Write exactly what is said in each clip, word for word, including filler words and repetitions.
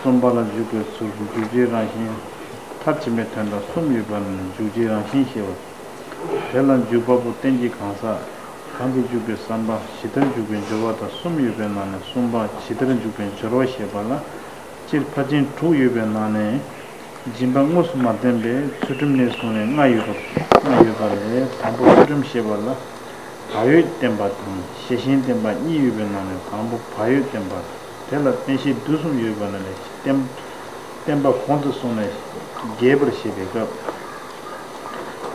གསུམ་པ་ལ་འཇུག་པའི་ཚུལ། འཇུག་བྱའི་རང་བཞིན། མཐར་ཕྱིན་པའི་དོན་དང་གསུམ་ཡོད་པ་ནི་འཇུག་བྱའི་རང་བཞིན་ཞེས་པ། དེ་ལ་འཇུག་པ་པོ་རྟེན་གྱི་གང་ཟག་གང་གིས་འཇུག་པའི་བསམ་པ། ཇི་ལྟར་འཇུག་པའི་སྦྱོར་བ་དང་གསུམ་ཡོད་པའི་ནང་ནས་གསུམ་པ་ཇི་ལྟར་འཇུག་པའི་སྦྱོར་བ་ཞེས་པ་ལ། སྤྱིར་ཕར་ཕྱིན་དྲུག་ཡོད་པའི་ནང་ནས། སྦྱིན་པ་དངོས་སུ་མ་བསྟན་པའི་ཚུལ་ཁྲིམས་ནས་བཟུང་ནས་ལྔ་ཡོད་པ། ལྔ་ཡོད་པ་ལས། དང་པོ་ཚུལ་ཁྲིམས་ཞེས་པ་ལ། བག་ཡོད་བསྟན་པ་དང་ཞལ་ཞེན་བསྟན་པ་གཉིས་ཡོད་པའི་ནང་ནས། དང་པོ་བག་ཡོད་བསྟན་པ། དེ་ལ་རྟེན་གཞི་དུས་གསུམ་ཡོད་པ་ན་ལས། བསྟན། བསྟན་པ་གོང་དུ་སོང་ནས་རྒྱས་པར་བཤད་པའི་སྐབས།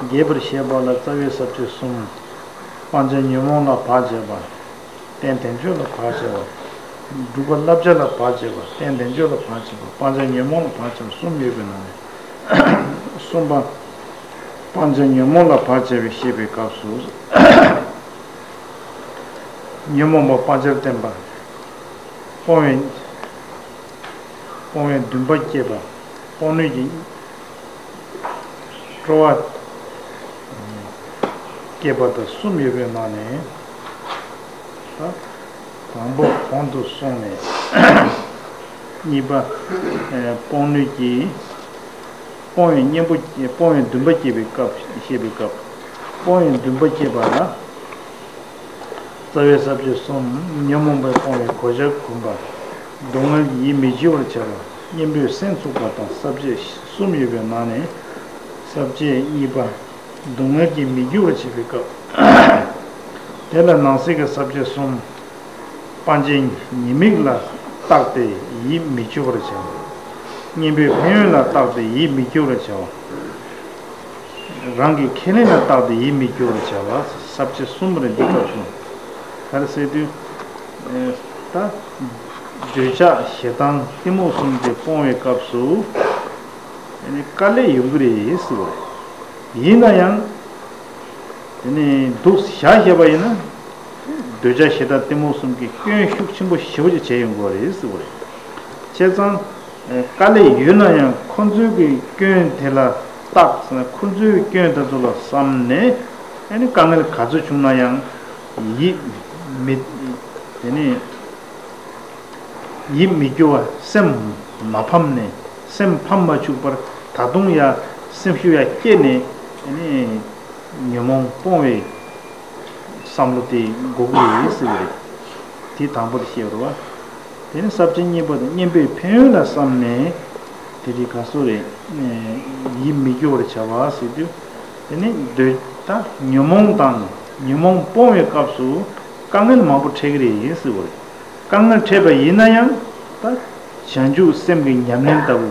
རྒྱས་པར་བཤད་པ་ལ་རྩ་བའི་ས་བཅད་གསུམ། སྤང་བྱ་ཉོན་མོངས་ལ་བག་བྱེད་པ། རྟེན་དལ་འབྱོར་ལ་བག་བྱེད་པ། སྒྲུབ་པ་བསླབ་བྱ་ལ་བག་བྱེད་པ། རྟེན་དལ་འབྱོར་ལ་བག་བྱེད་པ། སྤང་བྱ་ཉོན་མོངས་ལ་བག་བྱེད་པ་གསུམ་ཡོད་པའི་ནང་ནས། གསུམ་པ། སྤང་བྱ་ཉོན་མོངས་ལ་བག་བྱེད་པའི་བཤད་པའི་སྐབས་སུ། ཉོན་མོངས་པ་སྤང་བྱར་བསྟན་པ། སྤོང་བའི། སྤོང་བའི་འདུན་པ་སྐྱེས་པ། སྤོང་ནུས་ཀྱི་སྤྲོ་བ་སྐྱེས་པ་དང་གསུམ་ཡོད་པའི་ནང་ནས། ད་དང་པོ་གོང་དུ་སོང་ནས། གཉིས་པ། ཨེ། སྤོང་ནུས་ཀྱི། སྤོང་བའི་གཉེན་པོ། སྤོང་བའི་འདུན་པ་སྐྱེས་པའི་སྐབས། བཤད་པའི་སྐབས། སྤོང་བའི་འདུན་པ་སྐྱེས་པ་ལ། རྩ་བའི་ས་བཅད་གསུམ། ཉོན་མོངས་པས་སྤོང་བའི་གོ་ཆ་གོན་པ། སྡུག་བསྔལ་གྱིས་ཡིད་མི་སྐྱོ་བར་བྱ་བ། གཉེན་པོས་སེམས་ཚུགས་པ་དང་ས་བཅད་གསུམ་ཡོད་པའི་ནང་ནས། ས་བཅད་གཉིས་པ། སྡུག་བསྔལ་གྱིས་མི་སྐྱོ་བར་བྱེད་པའི་སྐབས། དེ་ལ་ནང་གསེས་ཀྱི་ས་བཅད་གསུམ། སྤང་བྱའི་ཉེས་དམིགས་ལ་བརྟགས་ཏེ་ཡིད་མི་སྐྱོ་བར་བྱ་བ། གཉེན་པོའི་ཕན་ཡོན་ལ་བརྟགས་ཏེ་ཡིད་མི་སྐྱོ་བར་བྱ་བ། རང་གི་ཁས་ལེན་ལ་བརྟགས་ཏེ་ཡིད་མི་སྐྱོ་བར་བྱ་བ། ས་བཅད་གསུམ་རེད། འདི་སྐབས་སུ་ག་རེ་ཟེར་དུས། ཨེ། ད་འདོད་ཆགས་ཞེ་སྡང་གཏི་མུག་གསུམ་དེ་སྤོང་བའི་སྐབས་སུ། ཨེ་ནི་དཀའ་ལས་ཡོང་གི་རེད་ཟེར་བ་རེད། ཡིན་ན་ཡང་། དེ་ནི་འདུག་བཞག་བཞག་པ་ཡིན་ན། འདོད་ཆགས་ཞེ་སྡང་གཏི་མུག་གསུམ་གྱིས་སྐྱོན་ཤུགས་ཆེན་པོ་ཞེ་པོ་ཅིག་བྱས་ཡོང་གི་རེད་ཟེར་བ་རེད། བྱས་ཙང་། དཀའ་ལས་ཡོད་ན་ཡང་ཁོ་ཚོའི་གི་སྐྱོན་དེ་ལ་བརྟགས་ཟེར་ན། ཁོ་ཚོའི་སྐྱོན་དེ་ཚོ་ལ་བསམ་ནས། ཨ་ནི་དཀའ་ངལ་ག་ཚོད་བྱུང་ན་ཡང་། ཡིད་མི། དེ་ནི་ཡིད་མི་སྐྱོ་བ། སེམས་མ་ཕམ་ནས། སེམས་ཕམ་མ་བཅུག་པར་ད་དུང་ཡང་སེམས་ཤུགས་ཡང་བསྐྱེད་ནས། ཨ་ནི་ཉོན་མོངས་སྤོང་བའི་བསམ་བློ་དེ་འགོག་གི་ཡོད་ཟེར་བ་རེད། དེ་དང་པོ་དེ་བཤད་པ་རེད་བ། དེ་ནས་ས་བཅད་གཉིས་པ་དེ་གཉེན་པོའི་ཕན་ཡོན་ལ་བསམ་ནས། དེ་དེ་ག་སོ་རེད། ཡིད་མི་སྐྱོ་བར་བྱ་བ་ཟེར་དུས། དེ་ནི་འདོད། ད་ཉོན་མོངས་དང་ཉོན་མོངས་སྤོང་བའི་སྐབས་སུ་དཀའ་ངལ་མང་པོ་འཕྲད་ཀྱི་རེད་ཟེར་བ་རེད། དཀའ་ངལ་འཕྲད་པ་ཡིན་ན་ཡང་། ད་བྱང་ཆུབ་སེམས་ཀྱི་ཉམས་ལེན་ལྟ་བུ།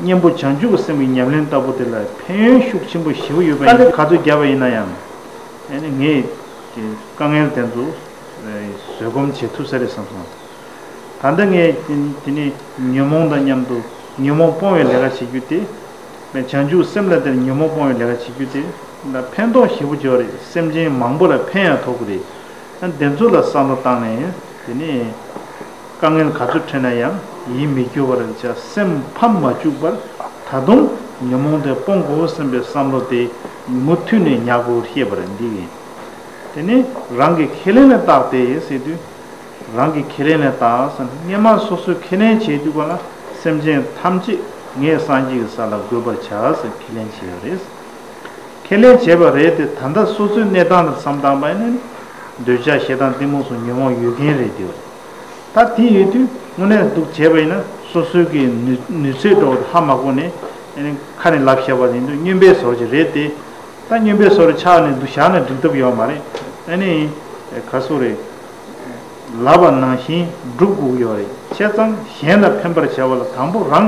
གཉེན་པོ་བྱང་ཆུབ་ཀྱི་སེམས་ཀྱི་ཉམས་ལེན་ལྟ་བུ་དེ་ལ་ཕན་ཡོན་ཤུགས་ཆེན་པོ་ཞེ་པོ་ཡོད་པ་ཡིན། དཀའ་ལས་ག་ཚོད་བརྒྱབ་པ་ཡིན་ན་ཡང་། ཨ་ནི་ངས་དཀའ་ངལ་དེ་ཚོ་བཟོད་སྒོམ་བྱེད་ཐུབ་ས་རེད་བསམ་སོང་། ད་ལྟ་ངས་དེ་ནི་ཉོན་མོངས་དང་མཉམ་དུ་ཉོན་མོངས་སྤོང་བའི་ལས་ཀ་བྱེད་རྒྱུ་དེ། བྱང་ཆུབ་སེམས་ལ་དེར་ཉོན་མོངས་སྤོང་བའི་ལས་ཀ་བྱེད་རྒྱུ་དེ་ལ་ཕན་ཐོགས་ཞེ་པོ་ཅིག་ཡོད་རེད། སེམས་ཅན་མང་པོ་ལ་ཕན་ཡང་ཐོགས་ཀྱི་རེད། དེ་ཚོ་ལ་བསམ་བློ་བཏང་ནས། དེ་ནས་དཀའ་ངལ་ག་ཚོད་འཕྲད་ན་ཡང་ཡིད་མི་སྐྱོ་བར་བྱ། སེམས་ཕམ་མ་བཅུག་པར་ད་དུང་ཉོན་མོངས་དེ་སྤོང་དགོས་བསམ་པའི་བསམ་བློ་དེ་མུ་མཐུད་ནས་ཉར་དགོས་ཞེས་པ་རེད། འདི་ཡིན། དེ་ནས་རང་གི་ཁས་ལེན་ལ་བརྟགས་ཏེ་ཟེར་དུས། རང་གི་ཁས་ལེན་ལ་བརྟགས་ཟེར་ན། སྔོན་མ་སོ་སོས་ཁས་ལེན་བྱེད་དུས་ག་ལ། སེམས་ཅན་ཐམས་ཅད་ངའི་སངས་རྒྱས་ཀྱི་ས་ལ་འགོད་པར་བྱ་ཟེར་ཁས་ལེན་བྱས་ཡོད་རེད། ཁས་ལེན་བྱས་པ་རེད་དེ། ད་ལྟ་སོ་སོའི་གནས་སྟངས་ལ་བསམ་བཏང་པ་ཡིན་ན། འདོད་ཆགས་ཞེ་སྡང་གཏི་མུག་སོགས་ཉོན་མོངས་ཡོད་མཁན་རེད་དེ། ད་དེ་ཡོད་དུས་དངོས་གནས་འདུག་བྱས་པ་ཡིན་ན། སོ་སོའི་གི་ནུས་ནུས་ཚོད་འགྲོ་ཧ་མ་གོ་ནས། ཨ་ནི་ཁ་ནས་ལབ་བཞག་པ་ཡིན་དུས་སྨྱོན་པའི་བཟོ་ཅིག་རེད་དེ། ད་སྨྱོན་པའི་བཟོ་རུ་ཆགས་ནས་འདུག་བཞག་ན་འགྲིག་ཐབས་ཡོད་མ་རེད། ཨ་ནི་ག་སོ་རེད། ལབ་པ་ནང་བཞིན་སྒྲུབ་དགོས་ཀྱི་ཡོད་རེད། བྱས་ཙང་གཞན་ལ་ཕན་པར་བྱ་བ་ལ་དང་པོ་རང་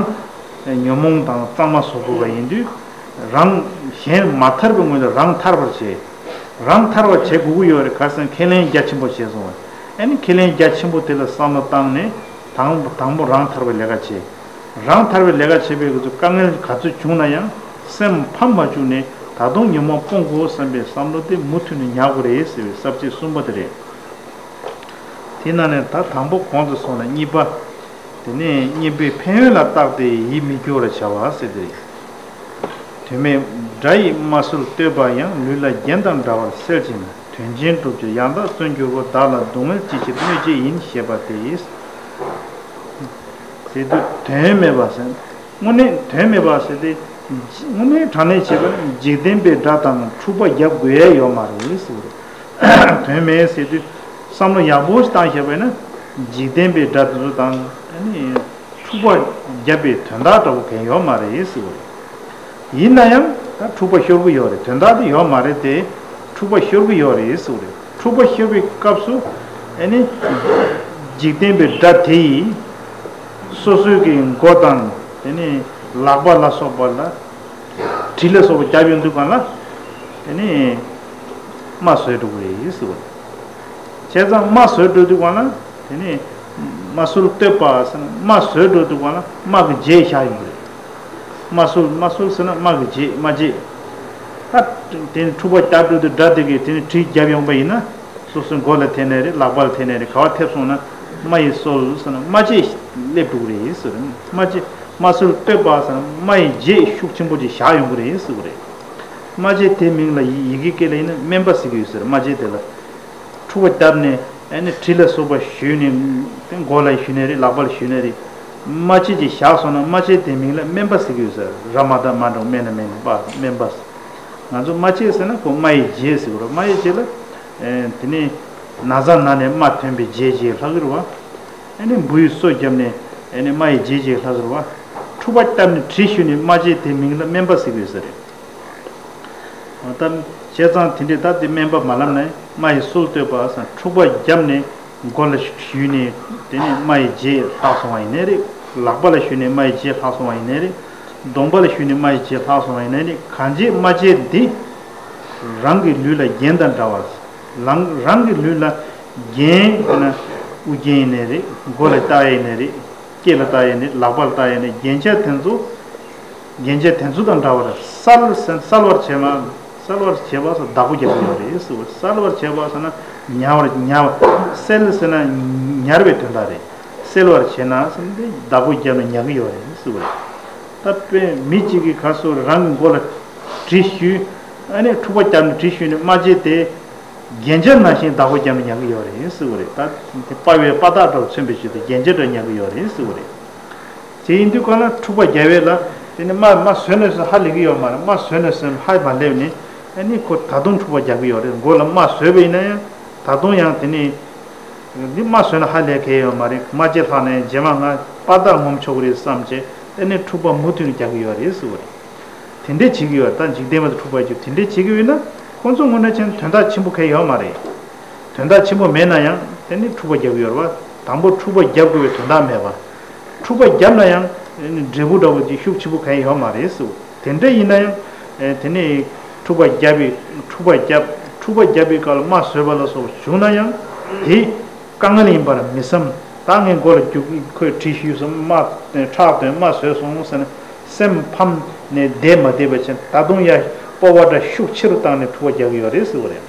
ཉོན་མོངས་དང་གཙང་མ་བཟོ་དགོས་པ་ཡིན་དུས། རང་གཞན་མ་ཐར་བའི་སྔོན་ལ་རང་ཐར་བར་བྱེད། རང་ཐར་བར་བྱེད་དགོས་ཀྱི་ཡོད་རེད། ག་རེ་ཟེར་ན་ཁས་ལེན་རྒྱ་ཆེན་པོ་བྱས་སོང་བ། ཨ་ནི་ཁས་ལེན་རྒྱ་ཆེན་པོ་དེ་ལ་བསམ་བློ་བཏང་ནས། དང་དང་པོ་རང་ཐར་བའི་ལས་ཀ་བྱེད། རང་ཐར་བའི་ལས་ཀ་བྱེད་པའི་དཀའ་ངལ་ག་ཚོད་བྱུང་ན་ཡང་སེམས་ཕམ་མ་བཅུག་ནས། ད་དུང་ཉོན་མོངས་སྤོང་དགོས་བསམ་པའི་བསམ་བློ་དེ་མུ་མཐུད་ནས་ཉར་དགོས་རེད་ཟེར་བའི་ས་བཅད་གསུམ་པ་དེ་རེད། དེ་ནང་ནས་ད་དང་པོ་གོང་དུ་སོང་ལ་གཉིས་པ། དེ་ནས་གཉེན་པོའི་ཕན་ཡོན་ལ་བརྟགས་ཏེ་ཡིད་མི་སྐྱོ་བར་བྱ་བ་ཟེར་དེ་རེད། དོན་མེད་དགྲ་ཡིས་མ་གསོད་བསྟོད་པ་ཡང་། ལུས་ལ་རྒྱན་དང་འདྲ་བར་གསལ་བྱེད་ན། དོན་ཆེན་སྒྲུབ་ཕྱིར་ཡང་དག་བརྩོན་གྱུར་པོ། བདག་ལ་སྡུག་བསྔལ་ཅི་ཕྱིར་གནོད་བྱེད་ཡིན། ཞེས་པ་སྟེ། ཟེར་དུས་དོན་མེད་པ་ཟེར། དངོས་གནས་དོན་མེད་པ་ཟེར་ཏེ། དངོས་གནས་དྲང་གནས་བྱས་པ་ནི་འཇིག་རྟེན་པའི་དགྲ་དང་འཁྲུག་པ་རྒྱབ་དགོས་ཡ་ཡོད་མ་རེད་ཟེར་བ་རེད། དོན་མེད་ཟེར་དུས་བསམ་བློ་ཡག་པོ་ཞིག་བཏང་བྱས་པ་ན། འཇིག་རྟེན་པའི་དགྲ་དེ་ཚོ་དང་ཨ་ནི་འཁྲུག་པ་རྒྱབ་པའི་དོན་དག་འདྲ་པོ་གང་ཡོད་མ་རེད་ཟེར་བ་རེད། ཡིན་ན་ཡང་ད་འཁྲུག་པ་ཤོར་གི་ཡོད་རེད། དོན་དག་དེ་ཡོད་མ་རེད་དེ། འཁྲུག་པ་ཤོར་གི་ཡོད་རེད་ཟེར་བ་རེད། འཁྲུག་པ་ཤོར་བའི་སྐབས་སུ་ཨ་ནི་འཇིག་རྟེན་པའི་དགྲ་དེ་ཡིས་སོ་སོའི་གི་མགོ་དང་ཨ་ནི་ལག་པ་ལ་སོགས་པ་ལ་གྲི་ལ་སོགས་པ་བརྒྱབ་ཡོང་དུས་གང་ལ་ཨ་ནི་རྨ་བཟོས་འགྲོ་གི་རེད་ཟེར་བ་རེད། བྱས་ཙང་རྨ་བཟོས་འགྲོ་དུས་གང་ལ། དེ་ནས་རྨ་སུལ་བཏོད་པ་ཟེར་ན་རྨ་བཟོས་འགྲོ་དུས་གང་ལ་རྨ་གི་རྗེས་བཞག་ཡོང་གི་རེད། རྨ་སུལ་རྨ་སུལ་ཟེར་ན་རྨ་གི་རྗེས་རྨ་རྗེས། ད་དེ་ནས་འཁྲུག་པ་རྒྱག་འགྲོ་དུས་དགྲ་དེ་གིས་དེ་ནས་གྲི་བརྒྱབ་ཡོང་པ་ཡིན་ན། སོ་སོའི་མགོ་ལ་ཐེབས་ནའི་རེད། ལག་པ་ལ་ཐེབས་ནའི་རེད། ག་བ་ཐེབས་སོང་ན་རྨ་ཡི་སོལ་ཟེར་ན་རྨ་རྗེས་སླེབས་འགྲོ་གི་རེད་ཟེར། རྨ་རྗེས་རྨ་སུལ་བཏོད་པ་ཟེར་ན་རྨ་ཡི་རྗེས་ཤུགས་ཆེན་པོ་ཅིག་བཞག་ཡོང་གི་རེད་ཟེར་གི་རེད། རྨ་རྗེས་དེ་མིང་ལ་ཡི་ཡི་གེ་སྐད་ལ་ཡིན་ན་སྨན་པ་ཟེར་གི་ཡོད་ཟེར། རྨ་རྗེས་དེ་ལ། འཁྲུག་པ་བརྒྱབ་ནས་ཨ་ནི་གྲི་ལ་སོགས་པ་གཞུས་ནས་དེ་མགོ་ལ་གཞུས་ནའི་རེད། ལག་པ་ལ་གཞུས་ནའི་རེད། རྨ་རྗེས་ཅིག་བཞག་སོང་ན་རྨ་རྗེས་དེ་མིང་ལ་སྨན་པ་ཟེར་གི་ཡོད་ཟེར། ར་མ་ད་མ་འགྲོ་སྨན་ན་སྨན་པ་སྨན་པ། ང་ཚོ་རྨ་རྗེས་ཟེར་ན་ཁོ་རྨ་ཡི་རྗེས་ཟེར་གི་རེད། རྨ་ཡི་རྗེས་ལ་ཨེ་དེ་ནས་ན་ཚ་ན་ནས་རྨ་ཐོན་པའི་རྗེས་རྗེས་ལྷག་གི་རེད་བ། ཨ་ནི་འབུ་ཡི་སོ་བརྒྱབ་ནས་ཨ་ནི་རྨ་ཡི་རྗེས་རྗེས་ལྷག་གི་རེད་བ། འཁྲུག་པ་བརྒྱབ་ནས་གྲི་གཞུས་ནས་རྨ་རྗེས་དེ་མིང་ལ་སྨན་པ་ཟེར་གི་ཡོད་ཟེར་རེད། ད་བྱས་ཙང་དེ་འདྲའི་ད་དེ་སྨན་པ་མ་ལབ་ན་རྨ་ཡི་སུལ་བཏོད་པ་ཟེར། འཁྲུག་པ་བརྒྱབ་ནས་མགོ་ལ་གཞུས་ནས་དེ་ནས་རྨ་ཡི་རྗེས་ལྷག་སོང་བ་ཡིན་ནའི་རེད། ལག་པ་ལ་གཞུས་ནས་རྨ་ཡི་རྗེས་ལྷག་སོང་བ་ཡིན་ནའི་རེད། གདོང་པ་ལ་གཞུས་ནས་རྨ་ཡི་རྗེས་ལྷག་སོང་བ་ཡིན་ནའི་རེད། གང་བྱས་རྨ་རྗེས་འདི་རང་གི་ལུས་ལ་རྒྱན་དང་འདྲ་བ། རང་རང་གི་ལུས་ལ་རྒྱན་ན་དབུ་རྒྱན་ཡིན་ནའི་རེད། མགོ་ལ་བཏགས་ཡིན་ནའི་རེད། སྐེ་ལ་བཏགས་ཡིན་ནའི་རེད། ལག་པ་ལ་བཏགས་ཡིན་ནའི་རྒྱན་ཆ་དེ་ཚོ། རྒྱན་ཆ་དེ་ཚོ་དང་འདྲ་བར་གསལ་ཟེར་གསལ་བར་བྱེད་མ། གསལ་བར་བྱེད་པ་ཟེར་བདག་པོ་རྒྱག་གི་ཡོད་རེད་ཟེར་བ། གསལ་བར་བྱེད་པ་ཟེར་ན་ཉར་བར་ཉར་བ། གསལ་ཟེར་ན་ཉར་བའི་དོན་དག་རེད། གསལ་བར་བྱེད་ན་ཟེར་ན་དེ་བདག་པོ་རྒྱབ་ནས་ཉར་གི་ཡོད་རེད་ཟེར་བ་རེད། ད་དཔེ་མི་གཅིག་གིས་ག་སོ་རང་གི་མགོ་ལ་གྲི་གཞུས། ཨ་ནི་འཁྲུག་པ་བརྒྱབ་ནས་གྲི་གཞུས་ནས་རྨ་རྗེས་དེ་རྒྱན་ཆ་ནང་བཞིན་བདག་པོ་རྒྱབ་ནས་ཉར་གི་ཡོད་རེད་ཟེར་བ་རེད། ད་དེ་པ་བའི་པ་ཏག་འདྲ་བོ་མཚོན་པའི་ཆེད་དུ་རྒྱན་ཆ་འདྲ་ཉར་གི་ཡོད་རེད་ཟེར་བ་རེད། དེ་ཡིན་དུས་གང་ལ་འཁྲུག་པ་རྒྱབ་པས་ལ། དེ་ནི་རྨ་རྨ་བཟོས་ནས་སུ་ཧ་ལས་ཀྱི་ཡོད་མ་རེད། རྨ་བཟོས་ནས་སུ་ཧ་མ་སླེབས་ནས་ཨ་ནི་ཁོ་ད་དུང་འཁྲུག་པ་རྒྱག་གི་ཡོད་རེད། མགོ་ལ་རྨ་བཟོས་པ་ཡིན་ན་ཡང་ད་དུང་ཡང་དེ་ནི་འདི་རྨ་བཟོས་ན་ཧ་ལས་ཀྱི་ཡོད་མ་རེད། རྨ་རྗེས་ལྷག་ནས་རྗེས་མ་ང་པ་ཏག་ངོམ་ཆོག་གི་རེད་བསམ་བྱས་ཨ་ནི་འཁྲུག་པ་མུ་མཐུད་ནས་རྒྱག་གི་ཡོད་རེད་ཟེར་བ་རེད། དེ་འདྲས་བྱེད་ཀྱི་ཡོད་རེད། ད་འཇིག་རྟེན་པ་དང་འཁྲུག་པ་རྒྱབ་དེ་འདྲས་བྱེད་ཀྱི་ཡོད་ན་ཁོང་ཚོ་དངོས་གནས་ཅན་དོན་དག་ཆེན་པོ་གང་ཡང་ཡོད་མ་རེད། དོན་དག་ཆེན་པོ་མེད་ན་ཡང་དེ་ནི་འཁྲུག་པ་རྒྱབ་ཀྱི་ཡོད་རེད་བ། དང་པོ་འཁྲུག་པ་རྒྱབ་དགོས་པའི་དོན་དག་མེད་པ། འཁྲུག་པ་བརྒྱབ་ན་ཡང་འབྲས་བུ་འདྲ་བོ་དེ་ཤུགས་ཆེན་པོ་གང་ཡང་ཡོད་མ་རེད་ཟེར། དེ་འདྲ་ཡིན་ན་ཡང་དེ་ནས་འཁྲུག་པ་བརྒྱབ་པའི་འཁྲུག་པ་བརྒྱབ་འཁྲུག་པ་བརྒྱབ་པའི་སྐབས་ལ་རྨ་བཟོས་པ་ལ་སོགས་བྱུང་ན་ཡང་དེ་དཀའ་ངལ་ཡིན་པར་མི་བསམ། ད་ངའི་མགོ་ལ་རྒྱུག་ཁོས་གྲི་གཞུས་སོང་། རྨ་ཁྲག་ཐོན། རྨ་བཟོས་སོང་ཟེར་ནས་སེམས་ཕམ་ནས་བསྡད་མ་བསྡད་པ་བྱས་ད་དུང་ཡར་སྤོབས་པ་འདྲ་ཤུགས་ཆེ་རུ་བཏང་ནས་འཁྲུག་པ་རྒྱག་གི་ཡོད་རེད་ཟེར་བ་རེད།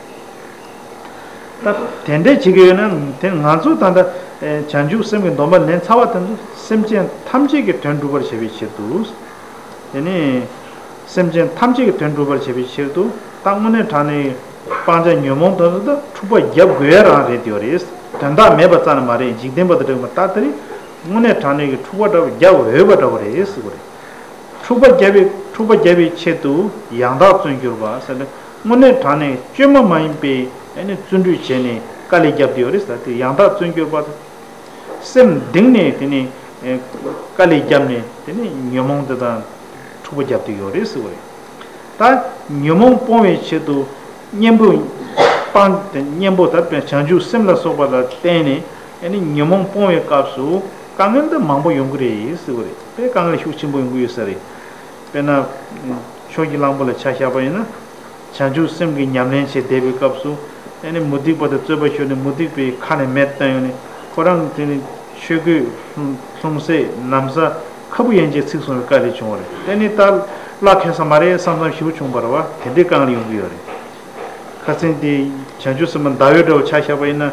ད་དེ་འདྲས་བྱེད་ཀྱི་ཡོད་ན་དེ་ང་ཚོ་ད་ལྟ་བྱང་ཆུབ་སེམས་ཀྱི་སྡོམ་པ་ལེན་ཚར་བ་དེ་ཚོ་སེམས་ཅན་ཐམས་ཅད་ཀྱི་དོན་སྒྲུབ་པར་བྱེད་པའི་ཕྱིར་དུ། དེ་ནས་སེམས་ཅན་ཐམས་ཅད་ཀྱི་དོན་སྒྲུབ་པར་བྱེད་པའི་ཕྱིར་དུ་ད་དངོས་གནས་དྲང་གནས་སྤང་བྱ་ཉོན་མོངས་དེ་ཚོ་ད་འཁྲུག་པ་རྒྱབ་དགོས་ཡ་རང་རེད་ཡོད་རེད། དོན་དག་མེད་པ་རྩ་ནས་མ་རེད། འཇིག་རྟེན་པ་དང་འདྲ་བ་ད་དེ་རིང་དངོས་གནས་དྲང་གནས་ཀྱི་འཁྲུག་པ་འདྲ་བོ་རྒྱབ་འོས་པ་འདྲ་བོ་རེད་ཟེར་བ་རེད། འཁྲུག་པ་རྒྱབ་པའི་འཁྲུག་པ་རྒྱབ་པའི་ཆེད་དུ་ཡང་དག་བརྩོན་གྱུར་པ་ཟེར་ནས་དངོས་གནས་དྲང་གནས་བཅོས་མ་མ་ཡིན་པའི་ཨ་ནི་བརྩོན་འགྲུས་བྱས་ནས་དཀའ་ལས་བརྒྱབ་བསྡད་ཡོད་རེད་ཟེར་ཏེ། ཡང་དག་བརྩོན་གྱུར་པ་དང་། སེམས་གཏིང་ནས་དེ་ནི་དཀའ་ལས་བརྒྱབ་ནས་དེ་ནི་ཉོན་མོངས་དེ་དང་འཁྲུག་པ་བརྒྱབ་བསྡད་ཡོད་རེད་ཟེར་བ་རེད། ད་ཉོན་མོངས་སྤོང་བའི་ཆེད་དུ་གཉེན་པོ་སྤང་དེ་གཉེན་པོ་ད་བྱང་ཆུབ་སེམས་ལ་སོགས་པ་ལ་བརྟེན་ནས་ཨ་ནི་ཉོན་མོངས་སྤོང་བའི་སྐབས་སུ་དཀའ་ངལ་འདི་མང་པོ་ཡོང་གི་རེད་ཟེར་བ་རེད། དཔེ་དཀའ་ངལ་ཤུགས་ཆེན་པོ་ཡོང་གི་ཡོད་ས་རེད། དཔེར་ན། ཕྱོགས་ཀྱི་གླང་པོ་ལ་ཆ་བཞག་པ་ཡིན་ན། བྱང་ཆུབ་སེམས་ཀྱི་ཉམས་ལེན་བྱེད་བསྡད་པའི་སྐབས་སུ། ཨ་ནི་མུ་སྟེགས་པ་དང་རྩོད་པ་ཤོར་ནས་མུ་སྟེགས་པའི་ཁ་ནས་མེ་བཏོན་ཡོང་ནས་ཁོ་རང་དེ་ནི་ཆོས་གོས་ལྷུང་བཟེད་ན་བཟའ་ཁ་སྤུ་ཡན་ཆད་ཚིག་སོང་བའི་དཀའ་ལས་བྱུང་བ་རེད། དེ་ནི་ད་བླ་ཁེ་ས་མ་རེད་བསམ་བསམ་ཞེ་པོ་བྱུང་བ་རེད་བ། དེ་འདྲའི་དཀའ་ངལ་ཡོང་གི་ཡོད་རེད། ཁ་སང་དེ་བྱང་ཆུབ་སེམས་དཔའ་ཟླ་འོད་འདྲ་བོ་ཆ་བཞག་པ་ཡིན་ན།